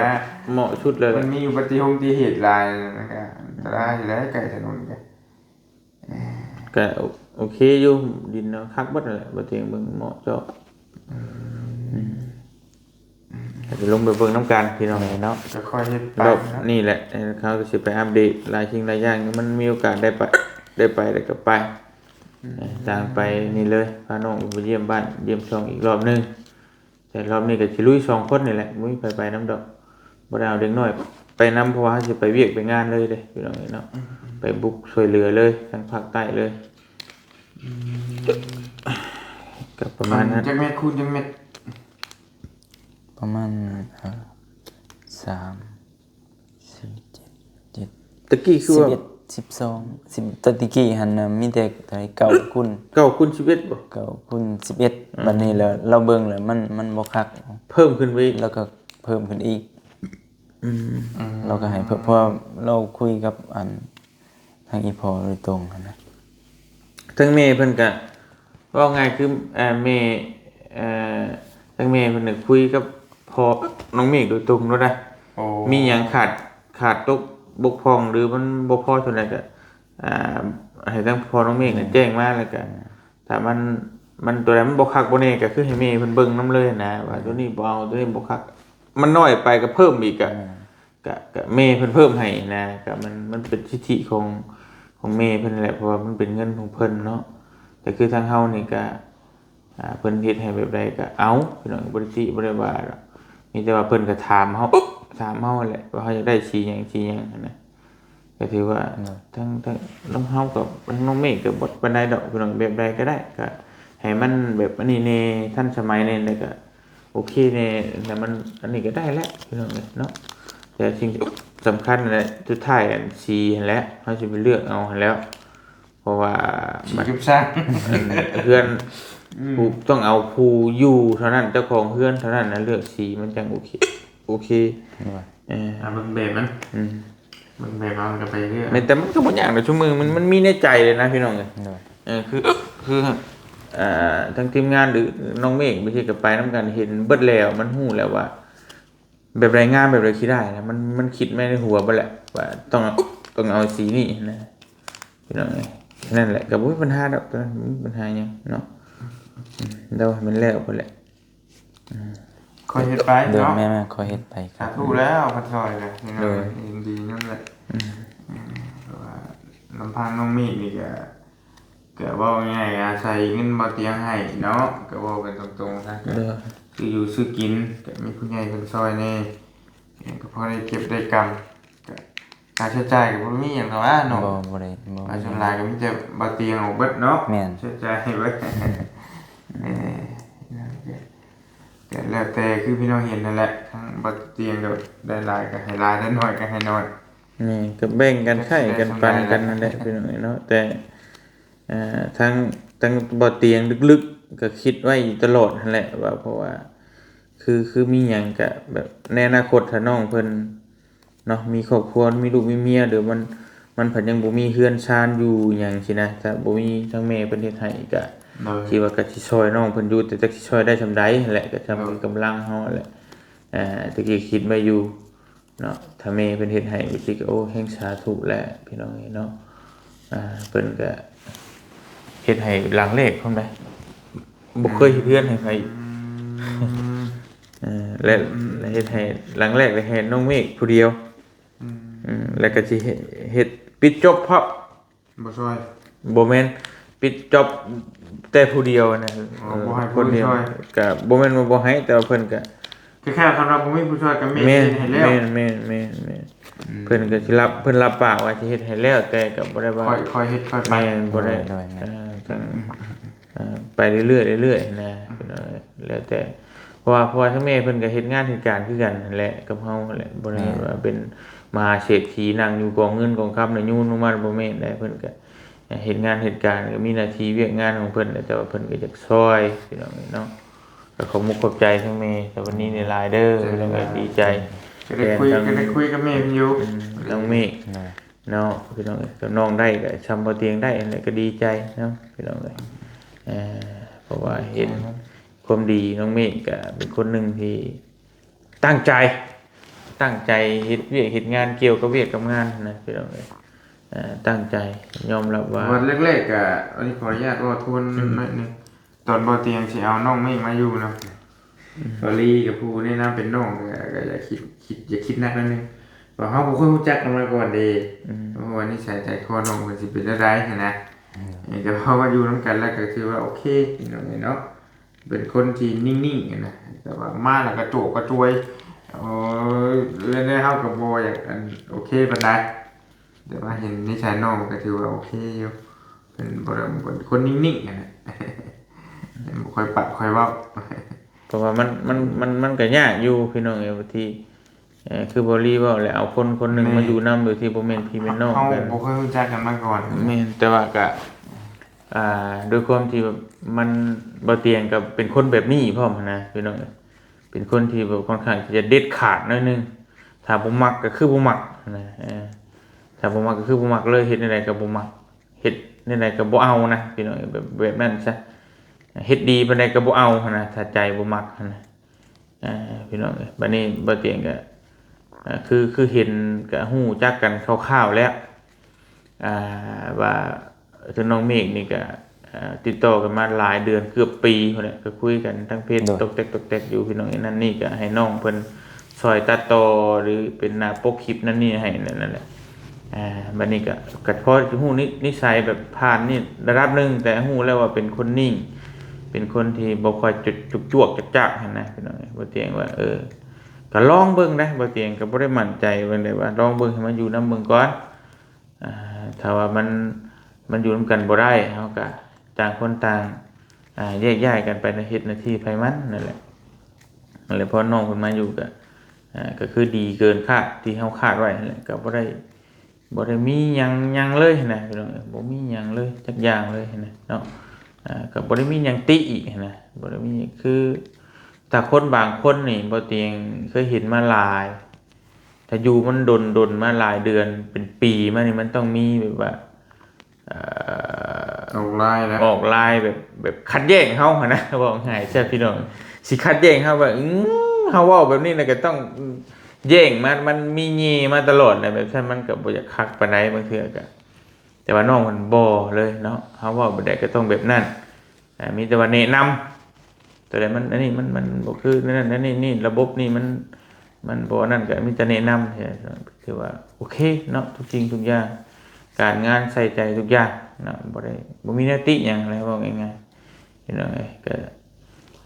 ເໝາະສຸດເລີຍ ມັນມີອຸບັດຕິເຫດຫຼາຍ ມັນກໍອັນຕະລາຍຢູ່ແຫຼະ ໃກ້ຖະໜົນກໍ ກໍໂອເຄຢູ່ ດິນເນາະ ຄັກເບິດນັ້ນແຫຼະ ບໍ່ເຖິງເບິ່ງເໝາະເຈາະ ອືມ ອືມ ກໍຊິລົງໄປເບິ່ງນຳກັນພີ່ນ້ອງເອີຍເນາະ ກໍຄ່ອຍເຮັດໄປເນາະ ນີ້ແຫຼະ ເຮົາກໍຊິໄປອັບເດດຫຼາຍສິ່ງຫຼາຍຢ່າງ ມັນມີໂອກາດໄດ້ໄປ ໄດ້ໄປແລ້ວກໍໄປ ອືມ ຕ່າງໄປນີ້ເລີຍ ພານ້ອງໄປຢ້ຽມບ້ານຢ້ຽມຊ່ອງອີກລອບໜຶ່ງ ແຕ່ລອບນີ້ກໍຊິລຸຍສອງຄົນນີ້ແຫຼະ ບໍ່ມີໃຜໄປນຳດອກ ບໍ່ໄດ້ເອົາເດັກນ້ອຍໄປນຳ ເພາະວ່າເຮົາຊິໄປວຽກໄປງານເລີຍເດ້ ພີ່ນ້ອງເອີຍເນາະ ອືມໆ ໄປບຸກຊ່ວຍເຫຼືອເລີຍ ທາງພາກໃຕ້ເລີຍ ອືມ ກໍປະມານນັ້ນ ອັນຈັກແມັດຄູນຈັກແມັດ? ປະມານ ເອີ ສາມ ສີ່ ເຈັດ ເຈັດ ຕະກີ້ຄືວ່າ ສິບເອັດ ສິບສອງ ສິບ ແຕ່ຕະກີ້ຫັ້ນນະ ມີແຕ່ເທົ່າໃດ ເກົ້າຄູນ ເກົ້າຄູນສິບເອັດບໍ່? ເກົ້າຄູນສິບເອັດ ອືມ ບັດນີ້ແລ້ວ ລາວເບິ່ງແລ້ວມັນ ມັນບໍ່ຄັກ ເພີ່ມຂຶ້ນໄປອີກ ແລ້ວກໍເພີ່ມຂຶ້ນອີກ ອືມ ອືມ ລາວກໍໃຫ້ເພີ່ມ ເພາະວ່າລາວຄຸຍກັບ ອັນ ທາງອີ່ພໍ່ໂດຍຕົງຫັ້ນນະ ທາງແມ່ເພິ່ນກະ ເວົ້າງ່າຍຄື ເອີ ແມ່ ເອີ ທາງແມ່ເພິ່ນນະຄຸຍກັບພໍ່ນ້ອງເມກໂດຍຕົງໂລດນະ ໂອ້ ມີຫຍັງຂາດ ຂາດຕົກບົກຜ່ອງ ຫຼືມັນບໍ່ພໍສ່ຳໃດກະ ອ່າ ໃຫ້ທາງພໍ່ນ້ອງເມກນະ ແມ່ນ ແຈ້ງມາ ແລ້ວກະ ອືມ ຖ້າມັນ ມັນຕົວໃດມັນບໍ່ຄັກບໍ່ແນ່ ກະຄືໃຫ້ແມ່ເພິ່ນເບິ່ງນຳເລີຍນະ ວ່າ ອືມ ຕົວນີ້ບໍ່ເອົາ ຕົວນີ້ບໍ່ຄັກ ມັນນ້ອຍໄປກະເພີ່ມອີກ ກະ ແມ່ນ ກະ ກະແມ່ເພິ່ນເພີ່ມໃຫ້ນະ ກະມັນ ມັນເປັນສິດທິຂອງ ຂອງແມ່ເພິ່ນແຫຼະ ເພາະວ່າມັນເປັນເງິນຂອງເພິ່ນເນາະ ແຕ່ຄືທາງເຮົານີ້ກະ ອ່າ ເພິ່ນເຮັດໃຫ້ແບບໃດກະເອົາ ພີ່ນ້ອງ ບໍ່ໄດ້ຕິບໍ່ໄດ້ວ່າດອກ ມີແຕ່ວ່າເພິ່ນກະຖາມເຮົາ ຖາມເຮົາຫັ້ນແຫຼະ ວ່າເຮົາຢາກໄດ້ສີຫຍັງ ສີຫຍັງຫັ້ນນະ ກະຖືວ່າ ເນາະ ທັງ ທັງ ນຳເຮົາກັບທາງນ້ອງເມກກະບໍ່ປານໃດດອກ ພີ່ນ້ອງ ແບບໃດກະໄດ້ ກະໃຫ້ມັນແບບອັນນີ້ແນ່ ທັນສະໄໝແນ່ ແລ້ວກະ ໂອເຄແນ່ ແລ້ວມັນ ອັນນີ້ກໍໄດ້ແຫຼະພີ່ນ້ອງເອີຍເນາະ ແຕ່ສິ່ງສຳຄັນແຫຼະ ສຸດທ້າຍອັນສີຫັ້ນແຫຼະ ເຮົາຊິໄປເລືອກເອົາຫັ້ນແຫຼະ ເພາະວ່າ ສີກັບຊ່າງ ເຮືອນ ອືມ ຜູ້ ຕ້ອງເອົາຜູ້ຢູ່ເທົ່ານັ້ນ ເຈົ້າຂອງເຮືອນເທົ່ານັ້ນນະ ເລືອກສີມັນຈັ່ງໂອເຄ ໂອເຄ ໂດຍ ເອີ ເອົາເບິ່ງແບບມັນ ອືມ ເບິ່ງແບບເຮົາກໍໄປເລື່ອຍ ແມ່ນ ແຕ່ມັນກໍບໍ່ຍາກດອກ ຊຸມມື້ມັນ ມັນມີໃນໃຈເລີຍນະພີ່ນ້ອງເອີຍ ໂດຍ ເອີ ຄື ຄື ເອີ ທາງທີມງານ ຫຼື ນ້ອງເມກ ບາງທີກໍໄປນຳກັນ ເຫັນເບິດແລ້ວ ມັນຮູ້ແລ້ວວ່າ ແບບໃດງາມ ແບບໃດຂີ້ຮ້າຍນະ ມັນ ມັນຄິດມາໃນຫົວເບິດແລ້ວ ວ່າຕ້ອງ ຕ້ອງເອົາສີນີ້ນະ ພີ່ນ້ອງເອີຍ ນັ້ນແຫຼະ ກໍບໍ່ມີບັນຫາດອກ ຕົວນັ້ນບໍ່ມີບັນຫາຫຍັງເນາະ ເຮົາໃຫ້ມັນແລ້ວພຸ້ນແຫຼະ ອືມ ຄ່ອຍເຮັດໄປ ໂດຍ ເນາະ ແມ່ນໆ ຄ່ອຍເຮັດໄປ ສາທຸແລ້ວ ເພິ່ນຊ່ອຍແລ້ວ ໂດຍ ຍິນດີນຳແຫຼະ ອືມ ເພາະວ່າ ລຳພັງນ້ອງເມກນີ້ກະ ກະເວົ້າງ່າຍໆ ອາໄສເງິນບໍ່ຕຽງໃຫ້ເນາະ ກະເວົ້າກັນຕົງໆ ຊະ ກະ ໂດຍ ຊື້ຢູ່ຊື້ກິນ ກະມີຜູ້ໃຫຍ່ເພິ່ນຊ່ອຍແດ່ ກະພໍໄດ້ເກັບໄດ້ກຳ ກະຄ່າໃຊ້ຈ່າຍກະບໍ່ມີຫຍັງດອກເນາະ ບໍ່ ບໍ່ໄດ້ ບໍ່ມີ ສ່ວນຫຼາຍກະມີແຕ່ບໍ່ຕຽງອອກເບິດເນາະ ແມ່ນ ໃຊ້ຈ່າຍໃຫ້ເບິດ ເອີ ກະແລ້ວແຕ່ຄືພີ່ນ້ອງເຫັນຫັ້ນແຫຼະ ທັງບໍ່ຕຽງກະໄດ້ຫຼາຍກະໃຫ້ຫຼາຍ ໄດ້ໜ້ອຍກະໃຫ້ໜ້ອຍ ແມ່ນ ກະແບ່ງກັນໃຊ້ກັນປັນກັນຫັ້ນແຫຼະ ພີ່ນ້ອງເອີຍເນາະ ແຕ່ ເອີ ທາງ ທາງບໍ່ຕຽງລຶກໆ ກະຄິດໄວ້ຢູ່ຕະຫຼອດຫັ້ນແຫຼະ ວ່າ ເພາະວ່າ ຄື ຄືມີຫຍັງກະແບບ ໃນອະນາຄົດຖ້ານ້ອງເພິ່ນເນາະ ມີຄອບຄົວ ມີລູກມີເມຍ ຫຼືມັນ ມັນພັດຍັງບໍ່ມີເຮືອນຊານຢູ່ຫຍັງຊີ້ນະ ຖ້າບໍ່ມີທາງແມ່ເພິ່ນເຮັດໃຫ້ກະ ໂດຍ ຄິດວ່າກະຊິຊ່ອຍນ້ອງເພິ່ນຢູ່ ແຕ່ຈັກຊິຊ່ອຍໄດ້ສ່ຳໃດຫັ້ນແຫຼະ ກະສ່ຳ ໂດຍ ກຳລັງເຮົາຫັ້ນແຫຼະ ເອີ ແຕ່ກະຄິດໄວ້ຢູ່ ເນາະ ຖ້າແມ່ເພິ່ນເຮັດໃຫ້ ກະຊິ ໂອ້ ແຮ່ງສາທຸແຫຼະ ພີ່ນ້ອງເອີຍເນາະ ອ່າ ເພິ່ນກະເຮັດໃຫ້ຫຼັງແລກພ້ອມໃດ ບໍ່ເຄີຍເຮັດເຮືອນໃຫ້ໃຜ ອືມ ເອີ ແລະ ອືມ ແລະເຮັດໃຫ້ຫຼັງແລກ ແລະໃຫ້ນ້ອງເມກຜູ້ດຽວ ອືມ ອືມ ແລະກະຊິເຮັດ ເຮັດປິດຈົບພ້ອມ ບໍ່ຊ່ອຍ ບໍ່ແມ່ນ ປິດຈ໋ອບແຕ່ຜູ້ດຽວນະ ອໍ ເອີ ບໍ່ໃຫ້ຜູ້ອື່ນຊ່ອຍ ກະບໍ່ແມ່ນວ່າບໍ່ໃຫ້ ແຕ່ວ່າເພິ່ນກະ ຄືແຄ່ຄຳວ່າບໍ່ມີຜູ້ຊ່ອຍກະແມ່ນ ແມ່ນ ເຮັດໃຫ້ແລ້ວ ແມ່ນ ແມ່ນ ແມ່ນ ອືມ ເພິ່ນກະຊິຮັບ ເພິ່ນຮັບປາກວ່າຊິເຮັດໃຫ້ແລ້ວ ແຕ່ກະບໍ່ໄດ້ວ່າ ຄ່ອຍ ຄ່ອຍເຮັດຄ່ອຍໄປ ແມ່ນ ບໍ່ໄດ້ ໂດຍ ໂດຍ ແມ່ນ ເອີ ຈັ່ງ ເອີ ເອີ ໄປເລື້ອຍໆ ເລື້ອຍໆ ນະ ອືມ ພີ່ນ້ອງເອີຍ ແລ້ວແຕ່ ເພາະວ່າ ເພາະວ່າທາງແມ່ເພິ່ນກະເຮັດງານເຮັດການຄືກັນຫັ້ນແຫຼະ ກັບເຮົາຫັ້ນແຫຼະ ບໍ່ໄດ້ ແມ່ນ ວ່າເປັນມະຫາເສດຖີນັ່ງຢູ່ກອງເງິນກອງຄຳແລ້ວໂຍນລົງມາ ບໍ່ແມ່ນໃດ ເພິ່ນກະເຮັດງານເຮັດການ ກະມີໜ້າທີ່ວຽກງານຂອງເພິ່ນ ແຕ່ວ່າເພິ່ນກະຢາກຊ່ອຍ ພີ່ນ້ອງເອີຍເນາະ ກະຂອບມຸກຂອບໃຈທາງແມ່ສະຫວັນນີຫຼາຍໆ ເດີ ຂອບໃຈ ພີ່ນ້ອງເອີຍ ດີໃຈ ກະໄດ້ຄຸຍ ກະໄດ້ຄຸຍກັບແມ່ເພິ່ນຢູ່ ອືມ ທາງເມກ ໂດຍ ເນາະ ພີ່ນ້ອງເອີຍ ກັບນ້ອງໄດ້ກະຊ່ຳບໍ່ຕຽງໄດ້ຫັ້ນແຫຼະ ກະດີໃຈເນາະ ພີ່ນ້ອງເອີຍ ເອີ ເພາະວ່າເຫັນ ຄວາມດີ ນ້ອງເມກກະເປັນຄົນໜຶ່ງທີ່ຕັ້ງໃຈ ຕັ້ງໃຈເຮັດວຽກເຮັດງານກ່ຽວກັບວຽກກັບງານນະ ພີ່ນ້ອງເອີຍ ເອີ ຕັ້ງໃຈ ຍອມຮັບວ່າ ວັນແລກໆ ກະ ອັນນີ້ຂໍອະນຸຍາດເວົ້າທວນ ອືມ ໜ້ອຍໜຶ່ງ ຕອນບໍ່ຕຽງຊິເອົານ້ອງເມກມາຢູ່ນຳ ອືມ ບໍ່ລີກະຜູ້ແນະນຳເປັນນ້ອງ ກະ ກະຢ່າຄິດ ຄິດ ຢ່າຄິດໜັກໜ້ອຍໜຶ່ງ ເພາະເຮົາບໍ່ເຄີຍຮູ້ຈັກກັນມາກ່ອນເດ ອືມ ເພາະວ່ານິໄສໃຈຄໍນ້ອງເພິ່ນຊິເປັນແນວໃດຫັ້ນນະ ອືມ ເອີ ແຕ່ພໍມາຢູ່ນຳກັນແລ້ວກະຖືວ່າໂອເຄ ພີ່ນ້ອງເອີຍເນາະ ເປັນຄົນທີ່ນິ່ງໆ ຫັ້ນນະ ແຕ່ວ່າມາແລ້ວກະໂຈກກະຈວຍ ໂອ້ຍ ແລ້ວເຮົາກະບໍ່ຢາກ ອັນ ໂອເຄປານໃດ ແຕ່ວ່າເຫັນນິໄສນ້ອງກະຖືວ່າໂອເຄຢູ່ ເພິ່ນບໍ່ໄດ້ ເປັນຄົນນິ່ງໆ ຫັ້ນນະ ບໍ່ຄ່ອຍປະຄ່ອຍເວົ້າ ເພາະວ່າມັນ ມັນ ມັນ ມັນກະຍາກຢູ່ ພີ່ນ້ອງເອີຍ ທີ່ ເອີ ຄືບໍ່ລີເວົ້າແຫຼະ ເອົາຄົນຄົນໜຶ່ງ ແມ່ນ ມາຢູ່ນຳໂດຍທີ່ບໍ່ແມ່ນພີ່ແມ່ນນ້ອງ ເຮົາ ກັນ ບໍ່ເຄີຍຮູ້ຈັກກັນມາກ່ອນ ແມ່ນ ແຕ່ວ່າກະ ອ່າ ດ້ວຍຄວາມທີ່ແບບມັນ ບໍ່ຕຽງກະເປັນຄົນແບບນີ້ພ້ອມຫັ້ນນະ ພີ່ນ້ອງເອີຍ ເປັນຄົນທີ່ແບບຄ່ອນຂ້າງທີ່ຈະເດັດຂາດໜ້ອຍໜຶ່ງ ຖ້າບໍ່ມັກກະຄືບໍ່ມັກຫັ້ນນະ ເອີ ຖ້າບໍ່ມັກກະຄືບໍ່ມັກເລີຍ ເຮັດແນວໃດກະບໍ່ມັກ ເຮັດແນວໃດກະບໍ່ເອົານະ ພີ່ນ້ອງເອີຍ ແບບ ແບບນັ້ນຊະ ເຮັດດີປານໃດກະບໍ່ເອົາຫັ້ນນະ ຖ້າໃຈບໍ່ມັກຫັ້ນນະ. ອ່າ ພີ່ນ້ອງເອີຍ ບາດນີ້ບໍ່ຕຽງກະ ອ່າ ຄື ຄືເຫັນກະຮູ້ຈັກກັນຄ່າວໆແລ້ວ ອ່າ ວ່າ ຄືນ້ອງເມກນີ້ກະ ອ່າ ຕິດຕໍ່ກັນມາຫຼາຍເດືອນ ເກືອບປີພຸ້ນແຫຼະ ກະຄຸຍກັນທາງເຟສ ໂດຍ ຕອກແຕກຕອກແຕກຢູ່ ພີ່ນ້ອງເອີຍ ນັ້ນນີ້ກະໃຫ້ນ້ອງເພິ່ນຊ່ອຍຕັດຕໍ່ ຫຼືເປັນໜ້າປົກຄລິບນັ້ນນີ້ໃຫ້ນັ້ນແຫຼະ. ອ່າ ບາດນີ້ກະ ກະພໍຮູ້ນິ ນິໄສແບບຜ່ານນີ້ລະດັບໜຶ່ງ ແຕ່ຮູ້ແລ້ວວ່າເປັນຄົນນິ່ງ ເປັນຄົນທີ່ບໍ່ຄ່ອຍຈວກຈວກຈັກໆຫັ້ນນະ ພີ່ນ້ອງເອີຍ ບໍ່ຕຽງວ່າ ເອີ ກະລອງເບິ່ງນະ ບໍ່ຕຽງກະບໍ່ໄດ້ໝັ້ນໃຈປານໃດ ວ່າລອງເບິ່ງ ໃຫ້ມາຢູ່ນຳເບິ່ງກ່ອນ ອ່າ ຖ້າວ່າມັນ ມັນຢູ່ນຳກັນບໍ່ໄດ້ ເຮົາກະຕ່າງຄົນຕ່າງ ອ່າ ແຍກຍ້າຍກັນໄປເຮັດໜ້າທີ່ໃຜມັນນັ້ນແຫຼະ ນັ້ນແຫຼະ ພໍນ້ອງເພິ່ນມາຢູ່ກະ ອ່າ ກະຄືດີເກີນຄາດທີ່ເຮົາຄາດໄວ້ຫັ້ນແຫຼະ ກະບໍ່ໄດ້ ບໍ່ໄດ້ມີຫຍັງ ຫຍັງເລີຍຫັ້ນນະ ພີ່ນ້ອງເອີຍ ບໍ່ມີຫຍັງເລີຍຈັກຢ່າງເລີຍຫັ້ນນະເນາະ ກະບໍ່ໄດ້ມີຫຍັງຕິອີກຫັ້ນນະ ບໍ່ໄດ້ມີ ຄື ຖ້າຄົນບາງຄົນນີ້ ບໍ່ຕຽງເຄີຍເຫັນມາຫຼາຍ ຖ້າຢູ່ມັນດົນໆ ມາຫຼາຍເດືອນເປັນປີມານີ້ ມັນຕ້ອງມີແບບວ່າ ເອີ ອອກລາຍແລ້ວ ອອກລາຍແບບ ແບບຂັດແຍ້ງເຮົາຫັ້ນນະ ເວົ້າງ່າຍຊະ ພີ່ນ້ອງ ຊິຂັດແຍ້ງເຮົາວ່າ ອື ເຮົາເວົ້າແບບນີ້ແລ້ວກະຕ້ອງແຍ້ງມາ ມັນມີແຍ່ມາຕະຫຼອດແຫຼະ ແບບຊັ້ນມັນກະບໍ່ຢາກຄັກປານໃດ ບາງເທື່ອກະ ແຕ່ວ່ານ້ອງມັນບໍ່ເລີຍເນາະ ເຮົາເວົ້າແບບໃດກະຕ້ອງແບບນັ້ນ ອ່າ ມີແຕ່ວ່າແນະນຳ ໂຕໃດມັນ ອັນນີ້ມັນ ມັນບໍ່ຄືນັ້ນ ອັນນີ້ ນີ້ ລະບົບນີ້ມັນ ມັນບໍ່ອັນນັ້ນ ກະມີແຕ່ແນະນຳ ຖືວ່າໂອເຄເນາະ ທຸກສິ່ງທຸກຢ່າງ ການງານໃສ່ໃຈທຸກຢ່າງເນາະ ບໍ່ໄດ້ ບໍ່ມີແນວຕິຫຍັງແຫຼະ ເວົ້າງ່າຍໆ ພີ່ນ້ອງເອີຍ. ກໍ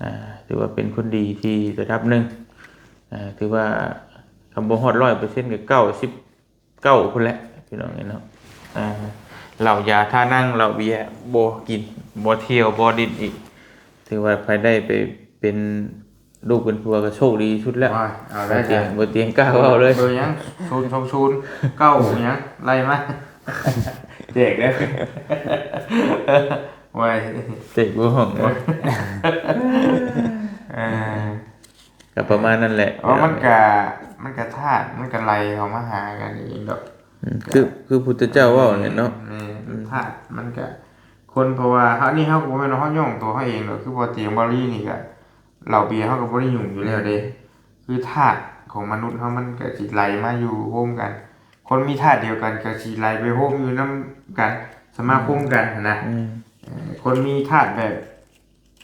ອ່າ ຖືວ່າເປັນຄົນດີທີ່ລະດັບໜຶ່ງ ອ່າ ຖືວ່າ ຄຳບໍ່ຮອດຮ້ອຍເປີເຊັນກໍເກົ້າສິບເກົ້າພຸ້ນແຫຼະ ພີ່ນ້ອງເອີຍເນາະ. ອ່າ ເຫຼົ້າຢາທ່ານັ່ງ ເຫຼົ້າເບຍບໍ່ກິນ ບໍ່ທ່ຽວ ບໍ່ຫຼິ້ນອີກ ຖືວ່າໃຜໄດ້ໄປເປັນ ລູກເປັນຜົວກໍໂຊກດີທີ່ສຸດແລ້ວ. ວ້າຍ ເອົາແລ້ວ ບໍ່ຕຽງ ບໍ່ຕຽງກ້າເວົ້າເລີຍ. ເບີຫຍັງ? ສູນສອງສູນ ເກົ້າຫຍັງ? ໄລ່ມາ ແຈກເດີ້. ໂອ້ຍ ແຈກບໍ່ຫ້ອງບໍ່? ເອີ ກໍປະມານນັ້ນແຫຼະ. ອໍ ມັນກະ ມັນກະທາດ ມັນກະໄຫຼເຂົ້າມາຫາກັນເອງດອກ. ອືມ ຄື ຄືພຸດທະເຈົ້າເວົ້າແຫຼະເນາະ. ແມ່ນ ອືມ ທາດມັນກະ ຄົນ ເພາະວ່າເຮົາ ອັນນີ້ເຮົາກໍບໍ່ແມ່ນວ່າເຮົາຍ້ອງຕົວເຮົາເອງດອກ ຄືບໍ່ຕຽງ ບໍ່ລີນີ້ກະ ເຫຼົ້າເບຍເຮົາກໍບໍ່ໄດ້ຫຍຸ້ງຢູ່ແລ້ວເດ້. ອືມ ຄືທາດຂອງມະນຸດເຮົາມັນກໍຊິໄຫຼມາຢູ່ໂຮມກັນ ຄົນມີທາດດຽວກັນກໍຊິໄຫຼໄປໂຮມຢູ່ນຳກັນ ສະມາຄົມກັນຫັ້ນນະ. ອືມ ເອີ ຄົນມີທາດແບບ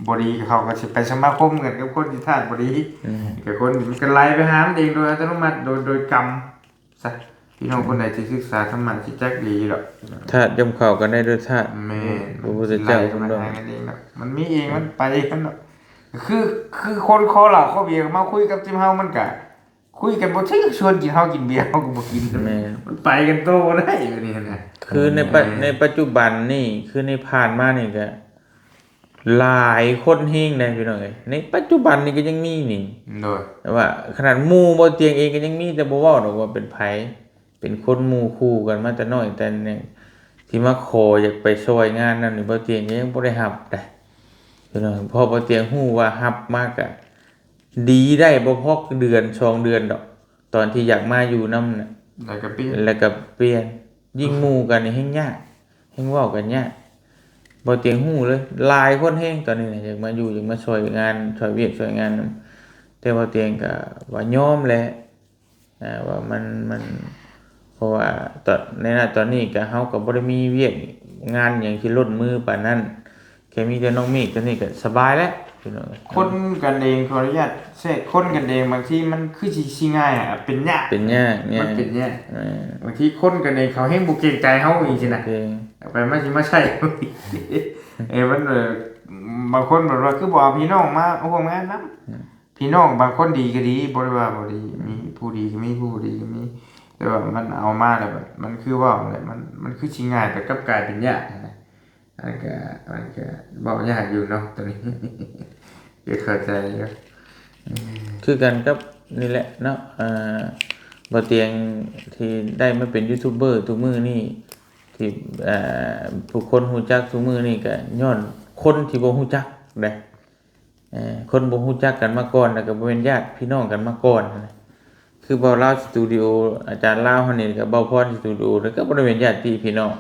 ບໍ່ດີ ເຂົາກໍຊິໄປສະມາຄົມກັນກັບຄົນທີ່ທາດບໍ່ດີ. ອືມ ກໍຄົນ ມັນກໍໄຫຼໄປຫາມັນເອງໂດຍອັດຕະໂນມັດ ໂດຍ ໂດຍກຳ ຊະ. ພີ່ນ້ອງຄົນໃດທີ່ສຶກສາທຳມະຊິຈັກດີດອກ ທາດຍ່ອມເຂົ້າກັນໄດ້ດ້ວຍທາດ. ແມ່ນ ພະພຸດທະເຈົ້າ ໄຫຼມາຫາກັນເອງເນາະ ມັນມີເອງ ມັນໄປເອງເນາະ. ຄື ຄືຄົນຄໍເຫຼົ້າຄໍເບຍມາຄຸຍກັບທີມເຮົາ ມັນກະຄຸຍກັນບໍ່ຖືກ ຊວນກິນເຫຼົ້າກິນເບຍ ເຮົາກໍບໍ່ກິນ. ແມ່ນ ມັນໄປກັນໂຕບໍ່ໄດ້ບາດນີ້ນະ. ຄືໃນປະ ໃນປັດຈຸບັນນີ້ ຄືໃນຜ່ານມານີ້ກະ ຫຼາຍຄົນແຮງໃດພີ່ນ້ອງເອີຍ ໃນປັດຈຸບັນນີ້ກໍຍັງມີນີ້. ໂດຍ ແຕ່ວ່າຂະໜາດໝູ່ບໍ່ຕຽງເອງກໍຍັງມີ ແຕ່ບໍ່ເວົ້າດອກວ່າເປັນໃຜ ເປັນຄົນໝູ່ຄູ່ກັນມາແຕ່ນ້ອຍແຕ່ນ້ອຍ ທີ່ມາຂໍຢາກໄປຊ່ອຍງານນັ້ນນີ້ ບໍ່ຕຽງກໍຍັງບໍ່ໄດ້ຮັບໃດພີ່ນ້ອງ. ເພາະບໍ່ຕຽງຮູ້ວ່າຮັບມາກະດີໄດ້ບໍ່ພໍເດືອນສອງເດືອນດອກ ຕອນທີ່ຢາກມາຢູ່ນຳນະ ແລ້ວກໍປ່ຽນ ແລ້ວກໍປ່ຽນ. ຍິ່ງໝູ່ກັນນີ້ແຮງຍາກ ແຮງເວົ້າກັນຍາກ. ບໍ່ຕຽງຮູ້ເລີຍ ຫຼາຍຄົນແຮງຕອນນີ້ນະ ຢາກມາຢູ່ ຢາກມາຊ່ອຍງານ ຊ່ອຍວຽກຊ່ອຍງານນຳ ແຕ່ບໍ່ຕຽງກໍວ່າຍອມແຫຼະ ອ່າ ວ່າມັນ ມັນ ເພາະວ່າຕອນ ໃນນະຕອນນີ້ກໍ ເຮົາກໍບໍ່ໄດ້ມີວຽກງານຫຍັງທີ່ລົ້ນມືປານນັ້ນ. ແຄ່ມີແຕ່ນ້ອງເມກຕົວນີ້ກໍສະບາຍແລ້ວພີ່ນ້ອງ. ຄົນກັນເອງ ຂໍອະນຸຍາດແຊກ ຄົນກັນເອງບາງທີມັນຄືຊິ ຊິງ່າຍ ອະ ເປັນຍາກ ເປັນຍາກ ມັນເປັນຍາກ. ເອີ ບາງທີຄົນກັນເອງເຂົາແຮງບໍ່ເກງໃຈເຮົາອີກຊີ້ນະ ເອີ ໄປມາຊິມາໃສ່ ເອີ ມັນ ເອີ ບາງຄົນແບບວ່າຄືບໍ່ເອົາພີ່ນ້ອງມາຮ່ວມງານນຳ. ອືມ ພີ່ນ້ອງບາງຄົນດີກໍດີ ບໍ່ໄດ້ວ່າບໍ່ດີ ອືມ ມີຜູ້ດີກໍມີ ຜູ້ບໍ່ດີກໍມີ ແຕ່ວ່າມັນເອົາມາແລ້ວແບບ ມັນຄືເວົ້າແຫຼະ ມັນ ມັນຄືຊິງ່າຍ ແຕ່ກັບກາຍເປັນຍາກຫັ້ນນະ. ອັນກໍ ອັນກໍເວົ້າຍາກຢູ່ເນາະ ຕົວນີ້ ກໍເຂົ້າໃຈຢູ່. ອືມ ຄືກັນກັບນີ້ແຫຼະເນາະ ເອີ ບໍ່ຕຽງທີ່ໄດ້ມາເປັນຢູທູບເບີທຸກມື້ນີ້ ທີ່ ເອີ ຜູ້ຄົນຮູ້ຈັກທຸກມື້ນີ້ ກໍຍ້ອນຄົນທີ່ບໍ່ຮູ້ຈັກເດ້. ເອີ ຄົນບໍ່ຮູ້ຈັກກັນມາກ່ອນ ແລ້ວກໍບໍ່ແມ່ນຍາດພີ່ນ້ອງກັນມາກ່ອນນະ. ຄືເບົາລາວສະຕູດິໂອ ອາຈານລາວເຮົານີ້ກັບເບົາພອນສະຕູດິໂອ ແລ້ວກໍບໍ່ໄດ້ແມ່ນຍາດພີ່ນ້ອງ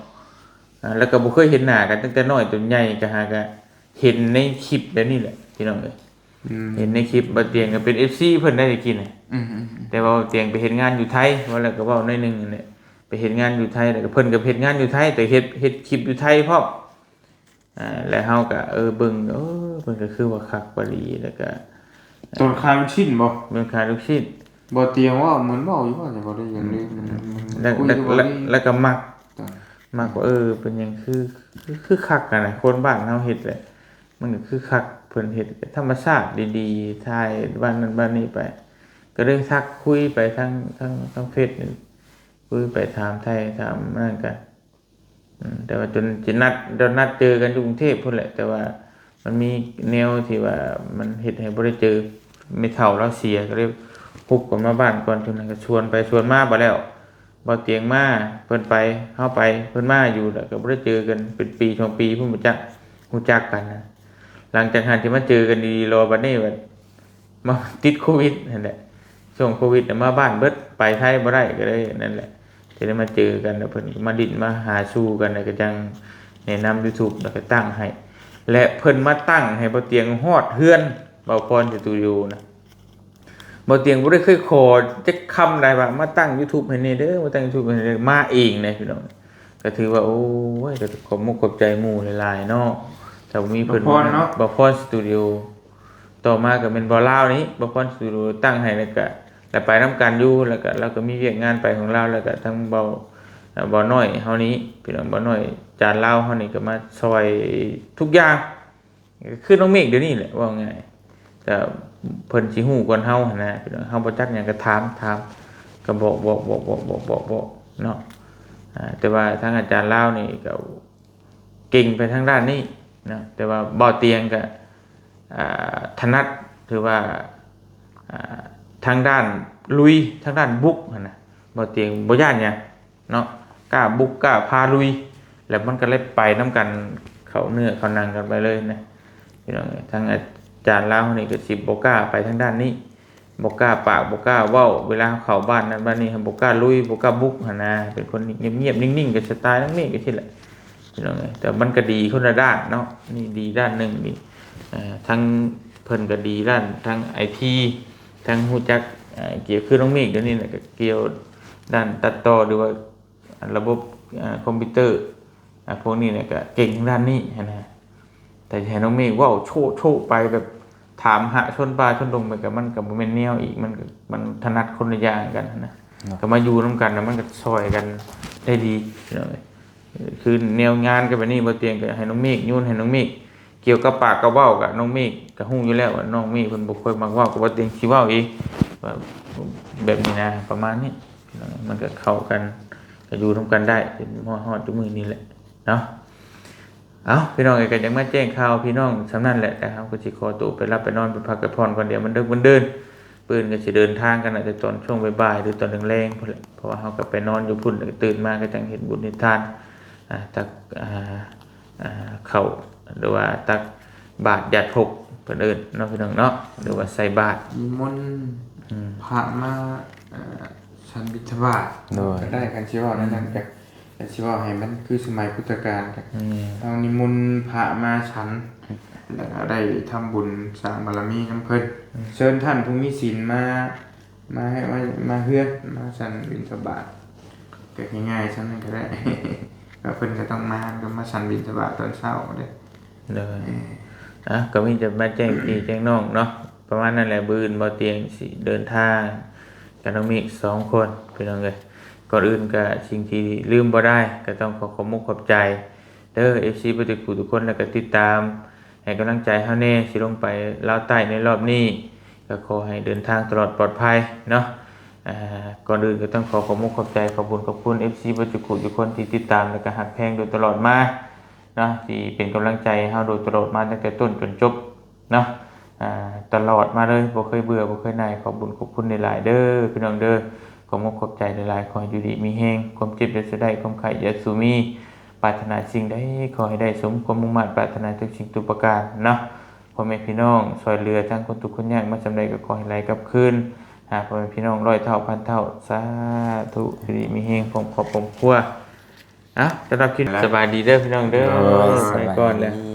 ອ່າ ແລ້ວກໍບໍ່ເຄີຍເຫັນໜ້າກັນຕັ້ງແຕ່ນ້ອຍຈົນໃຫຍ່ ກໍຫາກະເຫັນໃນຄລິບແບບນີ້ແຫຼະພີ່ນ້ອງເອີຍ. ອືມ ເຫັນໃນຄລິບ ບ່າວຕຽງກໍເປັນເອັຟຊີເພິ່ນໄດ້ຕະກີ້ນະ. ອືມໆໆ ແຕ່ວ່າບ່າວຕຽງໄປເຮັດງານຢູ່ໄທ ເວົ້າແລ້ວກໍເວົ້າໜ້ອຍໜຶ່ງນັ້ນແຫຼະ ໄປເຮັດງານຢູ່ໄທ ແລ້ວກໍເພິ່ນກໍໄປເຮັດງານຢູ່ໄທ ແຕ່ເຮັດ ເຮັດຄລິບຢູ່ໄທພ້ອມ. ອ່າ ແລ້ວເຮົາກໍ ເອີ ເບິ່ງ ເອີ ເພິ່ນກໍຄືວ່າຄັກວ່າດີ ແລ້ວກໍ ຕອນຂາຍລູກຊິ້ນບໍ່? ແມ່ນຂາຍລູກຊິ້ນ. ບ່າວຕຽງເວົ້າ ເໝືອນເວົ້າຢູ່ວ່າ ແຕ່ບໍ່ໄດ້ຫຍັງເລີຍ ອືມ ມັນ ແລ້ວ ແລ້ວ ແລ້ວກໍມັກ ມັກວ່າ ເອີ ເປັນຫຍັງຄື ຄື ຄືຄັກຫັ້ນນະ ຄົນບ້ານເຮົາເຮັດແຫຼະ ມັນກໍຄືຄັກ ເພິ່ນເຮັດກໍທຳມະຊາດດີໆ ຖ່າຍບ້ານນັ້ນບ້ານນີ້ໄປ ກໍເລີຍທັກຄຸຍໄປທາງ ທາງ ທາງເຟສນີ້ ຄຸຍໄປຖາມໄຖ່ຖາມນັ້ນກັນ. ອືມ ແຕ່ວ່າຈົນຊິນັດ ຈະນັດເຈີກັນຢູ່ກຸງເທບພຸ້ນແຫຼະ ແຕ່ວ່າມັນມີແນວທີ່ວ່າມັນເຮັດໃຫ້ບໍ່ໄດ້ເຈີ ແມ່ເຖົ້າລາວເສຍ ກໍເລີຍຮຸບກັນມາບ້ານກ່ອນ. ຈັ່ງນັ້ນກໍຊວນໄປຊວນມາ ບາດແລ້ວບ່າວຕຽງມາ ເພິ່ນໄປ ເຮົາໄປ ເພິ່ນມາຢູ່ ແລ້ວກໍບໍ່ໄດ້ເຈີກັນເປັນປີສອງປີພຸ້ນ ບໍ່ຈັກຮູ້ຈັກກັນນະ. ຫຼັງຈາກຫັ້ນຊິມາເຈີກັນດີໆ ລໍບາດນີ້ບັດ ມາຕິດໂຄວິດຫັ້ນແຫຼະ ຊ່ວງໂຄວິດນະ ມາບ້ານເບິດ ໄປໄທບໍ່ໄດ້ ກໍເລີຍນັ້ນແຫຼະ ຈະໄດ້ມາເຈີກັນ ແລ້ວເພິ່ນກໍມາດິ້ນມາຫາສູ່ກັນ ແລ້ວກໍຈັ່ງແນະນຳຢູທູບ ແລ້ວກໍຕັ້ງໃຫ້ ແລະ ເພິ່ນມາຕັ້ງໃຫ້ບ່າວຕຽງຮອດເຮືອນ ບ່າວພອນສະຕູດິໂອນະ. ບ່າວຕຽງບໍ່ໄດ້ເຄີຍຂໍຈັກຄຳໃດວ່າ ມາຕັ້ງຢູທູບໃຫ້ແດ່ເດີ ມາຕັ້ງຢູທູບໃຫ້ແດ່ເດີ ມາເອງເດ້ພີ່ນ້ອງ. ກໍຖືວ່າ ໂອ້ຍ ກໍຂອບມຸກຂອບໃຈໝູ່ຫຼາຍໆເນາະ ຖ້າບໍ່ມີເພິ່ນ ບ່າວພອນເນາະ ບ່າວພອນສະຕູດິໂອ. ຕໍ່ມາກໍແມ່ນບ່າວລາວນີ້ ບ່າວພອນສະຕູດິໂອຕັ້ງໃຫ້ ແລ້ວກໍ ແລ້ວໄປນຳກັນຢູ່ ແລ້ວກໍລາວກໍມີວຽກງານໄປຂອງລາວ ແລ້ວກໍທັງບ່າວ ບ່າວນ້ອຍເຮົານີ້ ພີ່ນ້ອງ ບ່າວນ້ອຍຈານລາວເຮົານີ້ກໍມາຊ່ອຍທຸກຢ່າງ ຄືນ້ອງເມກດຽວນີ້ແຫຼະ ເວົ້າງ່າຍ ແຕ່ເພິ່ນຊິຮູ້ກ່ອນເຮົາຫັ້ນນະ ພີ່ນ້ອງ ເຮົາບໍ່ຈັກຫຍັງກໍຖາມ ຖາມ ກໍບອກ ບອກ ເນາະ ອ່າ ແຕ່ວ່າທາງອາຈານລາວນີ້ກໍເກັ່ງໄປທາງດ້ານນີ້ເນາະ ແຕ່ວ່າບ່າວຕຽງກໍ ອ່າ ຖະໜັດ ຖືວ່າ ອ່າ ທາງດ້ານລຸຍ ທາງດ້ານບຸກຫັ້ນນະ ບ່າວຕຽງບໍ່ຢ້ານຫຍັງ ເນາະ ກ້າບຸກກ້າພາລຸຍ ແລ້ວມັນກໍເລີຍໄປນຳກັນ ເຂົ້າເນື້ອເຂົ້າໜັງກັນໄປເລີຍນະ ພີ່ນ້ອງເອີຍ ທາງອາຈານລາວນີ້ກໍຊິບໍ່ກ້າໄປທາງດ້ານນີ້ ບໍ່ກ້າປາກ ບໍ່ກ້າເວົ້າ ເວລາເຮົາເຂົ້າບ້ານນັ້ນບ້ານນີ້ ບໍ່ກ້າລຸຍ ບໍ່ກ້າບຸກຫັ້ນນະ ເປັນຄົນງຽບໆ ນິ່ງໆ ກໍສະໄຕລ໌ນ້ອງເມກກໍຊີ້ແຫຼະ ພີ່ນ້ອງເອີຍ ແຕ່ມັນກໍດີຄົນລະດ້ານເນາະ ນີ້ດີດ້ານໜຶ່ງນີ້ ເອີ ທັງເພິ່ນກໍດີດ້ານທັງໄອທີ ທັງຮູ້ຈັກ ເອີ ກ່ຽວຄືນ້ອງເມກດຽວນີ້ນະ ກໍກ່ຽວດ້ານຕັດຕໍ່ ຫຼືວ່າລະບົບ ເອີ ຄອມພິວເຕີ ອາ ພວກນີ້ນະກະເກັ່ງທາງດ້ານນີ້ຫັ້ນນະ ແຕ່ຊິໃຫ້ນ້ອງເມກເວົ້າໂຊະໆ ໄປແບບຖາມຫາຊົນປ່າຊົນດົງໄປ ກະມັນກະບໍ່ແມ່ນແນວອີກ ມັນກະ ມັນຖະໜັດຄົນລະຢ່າງກັນຫັ້ນນະ ເນາະ ກະມາຢູ່ນຳກັນນະ ມັນກະຊ່ອຍກັນໄດ້ດີ ພີ່ນ້ອງເອີຍ ຄືແນວງານກະແບບນີ້ ບໍ່ຕຽງກະໃຫ້ນ້ອງເມກ ໂຍນໃຫ້ນ້ອງເມກ ກ່ຽວກັບປາກກັບເວົ້າກະ ນ້ອງເມກກະຮູ້ຢູ່ແລ້ວວ່າ ນ້ອງເມກເພິ່ນບໍ່ຄ່ອຍມັກເວົ້າ ກະບໍ່ຕຽງຊິເວົ້າເອງ ວ່າແບບນີ້ນະ ປະມານນີ້ ພີ່ນ້ອງ ມັນກະເຂົ້າກັນ ກະຢູ່ນຳກັນໄດ້ ຈົນຮອດ ຮອດທຸກມື້ນີ້ແຫຼະເນາະ ເອົ້າ ພີ່ນ້ອງເອີຍ ກະຢາກມາແຈ້ງຂ່າວພີ່ນ້ອງສ່ຳນັ້ນແຫຼະ ແຕ່ເຮົາກໍຊິຂໍໂຕໄປຫຼັບໄປນອນ ໄປພັກໄປຜ່ອນກ່ອນ ດຽວມັນເດິກມັນເດີນ ມື້ອື່ນກໍຊິເດີນທາງກັນ ອາດຈະຕອນຊ່ວງບ່າຍໆ ຫຼືຕອນແລງໆ ພຸ້ນແຫຼະ ເພາະວ່າເຮົາກໍໄປນອນຢູ່ພຸ້ນ ແລ້ວກໍຕື່ນມາກໍຈັ່ງເຮັດບຸນເຮັດທານ ອ່າ ຕັກ ອ່າ ອ່າ ເຂົ້າ ຫຼືວ່າຕັກບາດຢາດພົກ ເພິ່ນເອີ້ນເນາະ ພີ່ນ້ອງເນາະ ຫຼືວ່າໃສ່ບາດ ນິມົນ ອືມ ພະມາ ເອີ ສັນບິນທະບາດ ໂດຍ ກໍໄດ້ ຄັນຊິເວົ້າແນວນັ້ນ ອືມ ກໍ ແຕ່ຊິເວົ້າໃຫ້ມັນຄືສະໄໝພຸດທະການ ອືມ ເຮົານິມົນພະມາສັນ ແລ້ວກໍໄດ້ທຳບຸນສ້າງບາລະມີນຳເພິ່ນ ອືມ ເຊີນທ່ານຜູ້ມີສິນມາ ມາໃຫ້ ມາ ມາເຮືອນ ມາສັນບິນທະບາດ ກໍງ່າຍໆ ສ່ຳນັ້ນກໍໄດ້ ແລ້ວເພິ່ນກໍຕ້ອງມາ ກໍມາສັນບິນທະບາດຕອນເຊົ້າເດ້ ໂດຍ ເອີ ອ່ະ ກໍມີແຕ່ມາແຈ້ງພີ່ແຈ້ງນ້ອງເນາະ ປະມານນັ້ນແຫຼະ ມື້ອື່ນບໍ່ຕຽງຊິເດີນທາງກັບນ້ອງເມກສອງຄົນ ພີ່ນ້ອງເອີຍ ກ່ອນອື່ນກໍສິ່ງທີ່ລືມບໍ່ໄດ້ ກໍຕ້ອງຂໍຂອບມຸກຂອບໃຈເດີ ເອັຟຊີ ເບິດທຸກຜູ້ທຸກຄົນ ແລ້ວກໍຕິດຕາມໃຫ້ກຳລັງໃຈເຮົາແດ່ ຊິລົງໄປລາວໃຕ້ໃນລອບນີ້ ກໍຂໍໃຫ້ເດີນທາງຕະຫຼອດປອດໄພເນາະ ອ່າ ກ່ອນອື່ນກໍຕ້ອງຂໍຂອບມຸກຂອບໃຈ ຂອບບຸນຂອບຄຸນ ເອັຟຊີ ເບິດທຸກຜູ້ທຸກຄົນທີ່ຕິດຕາມ ແລ້ວກໍຮັກແພງໂດຍຕະຫຼອດມາເນາະ ທີ່ເປັນກຳລັງໃຈໃຫ້ເຮົາໂດຍຕະຫຼອດມາ ຕັ້ງແຕ່ຕົ້ນຈົນຈົບ ເນາະ ອ່າ ຕະຫຼອດມາເລີຍ ບໍ່ເຄີຍເບື່ອ ບໍ່ເຄີຍໜ່າຍ ຂອບບຸນຂອບຄຸນຫຼາຍໆເດີ ພີ່ນ້ອງເດີ ຂອບມຸກຂອບໃຈຫຼາຍໆ ຂໍໃຫ້ຢູ່ດີມີແຮງ ຄວາມເຈັບຢ່າສູ່ໄດ້ ຄວາມໄຂ້ຢ່າສູ່ມີ ປາດຖະໜາສິ່ງໃດຂໍໃຫ້ໄດ້ສົມຄວາມມຸ່ງມາດປາດຖະໜາທຸກສິ່ງທຸກປະການເນາະ ພໍ່ແມ່ພີ່ນ້ອງຊ່ວຍເຫຼືອທາງຄົນທຸກຄົນຍາກມາສ່ຳໃດກໍຂໍໃຫ້ໄຫຼກັບຄືນຫາພໍ່ແມ່ພີ່ນ້ອງຮ້ອຍເທົ່າພັນເທົ່າ ສາທຸ ຢູ່ດີມີແຮງ ພ້ອມຄອບພ້ອມຄົວ ເອົ້າ ສຳລັບຄລິບ ສະບາຍດີເດີພີ່ນ້ອງເດີ ໂດຍ ໄປກ່ອນແລ້ວ ສະບາຍດີ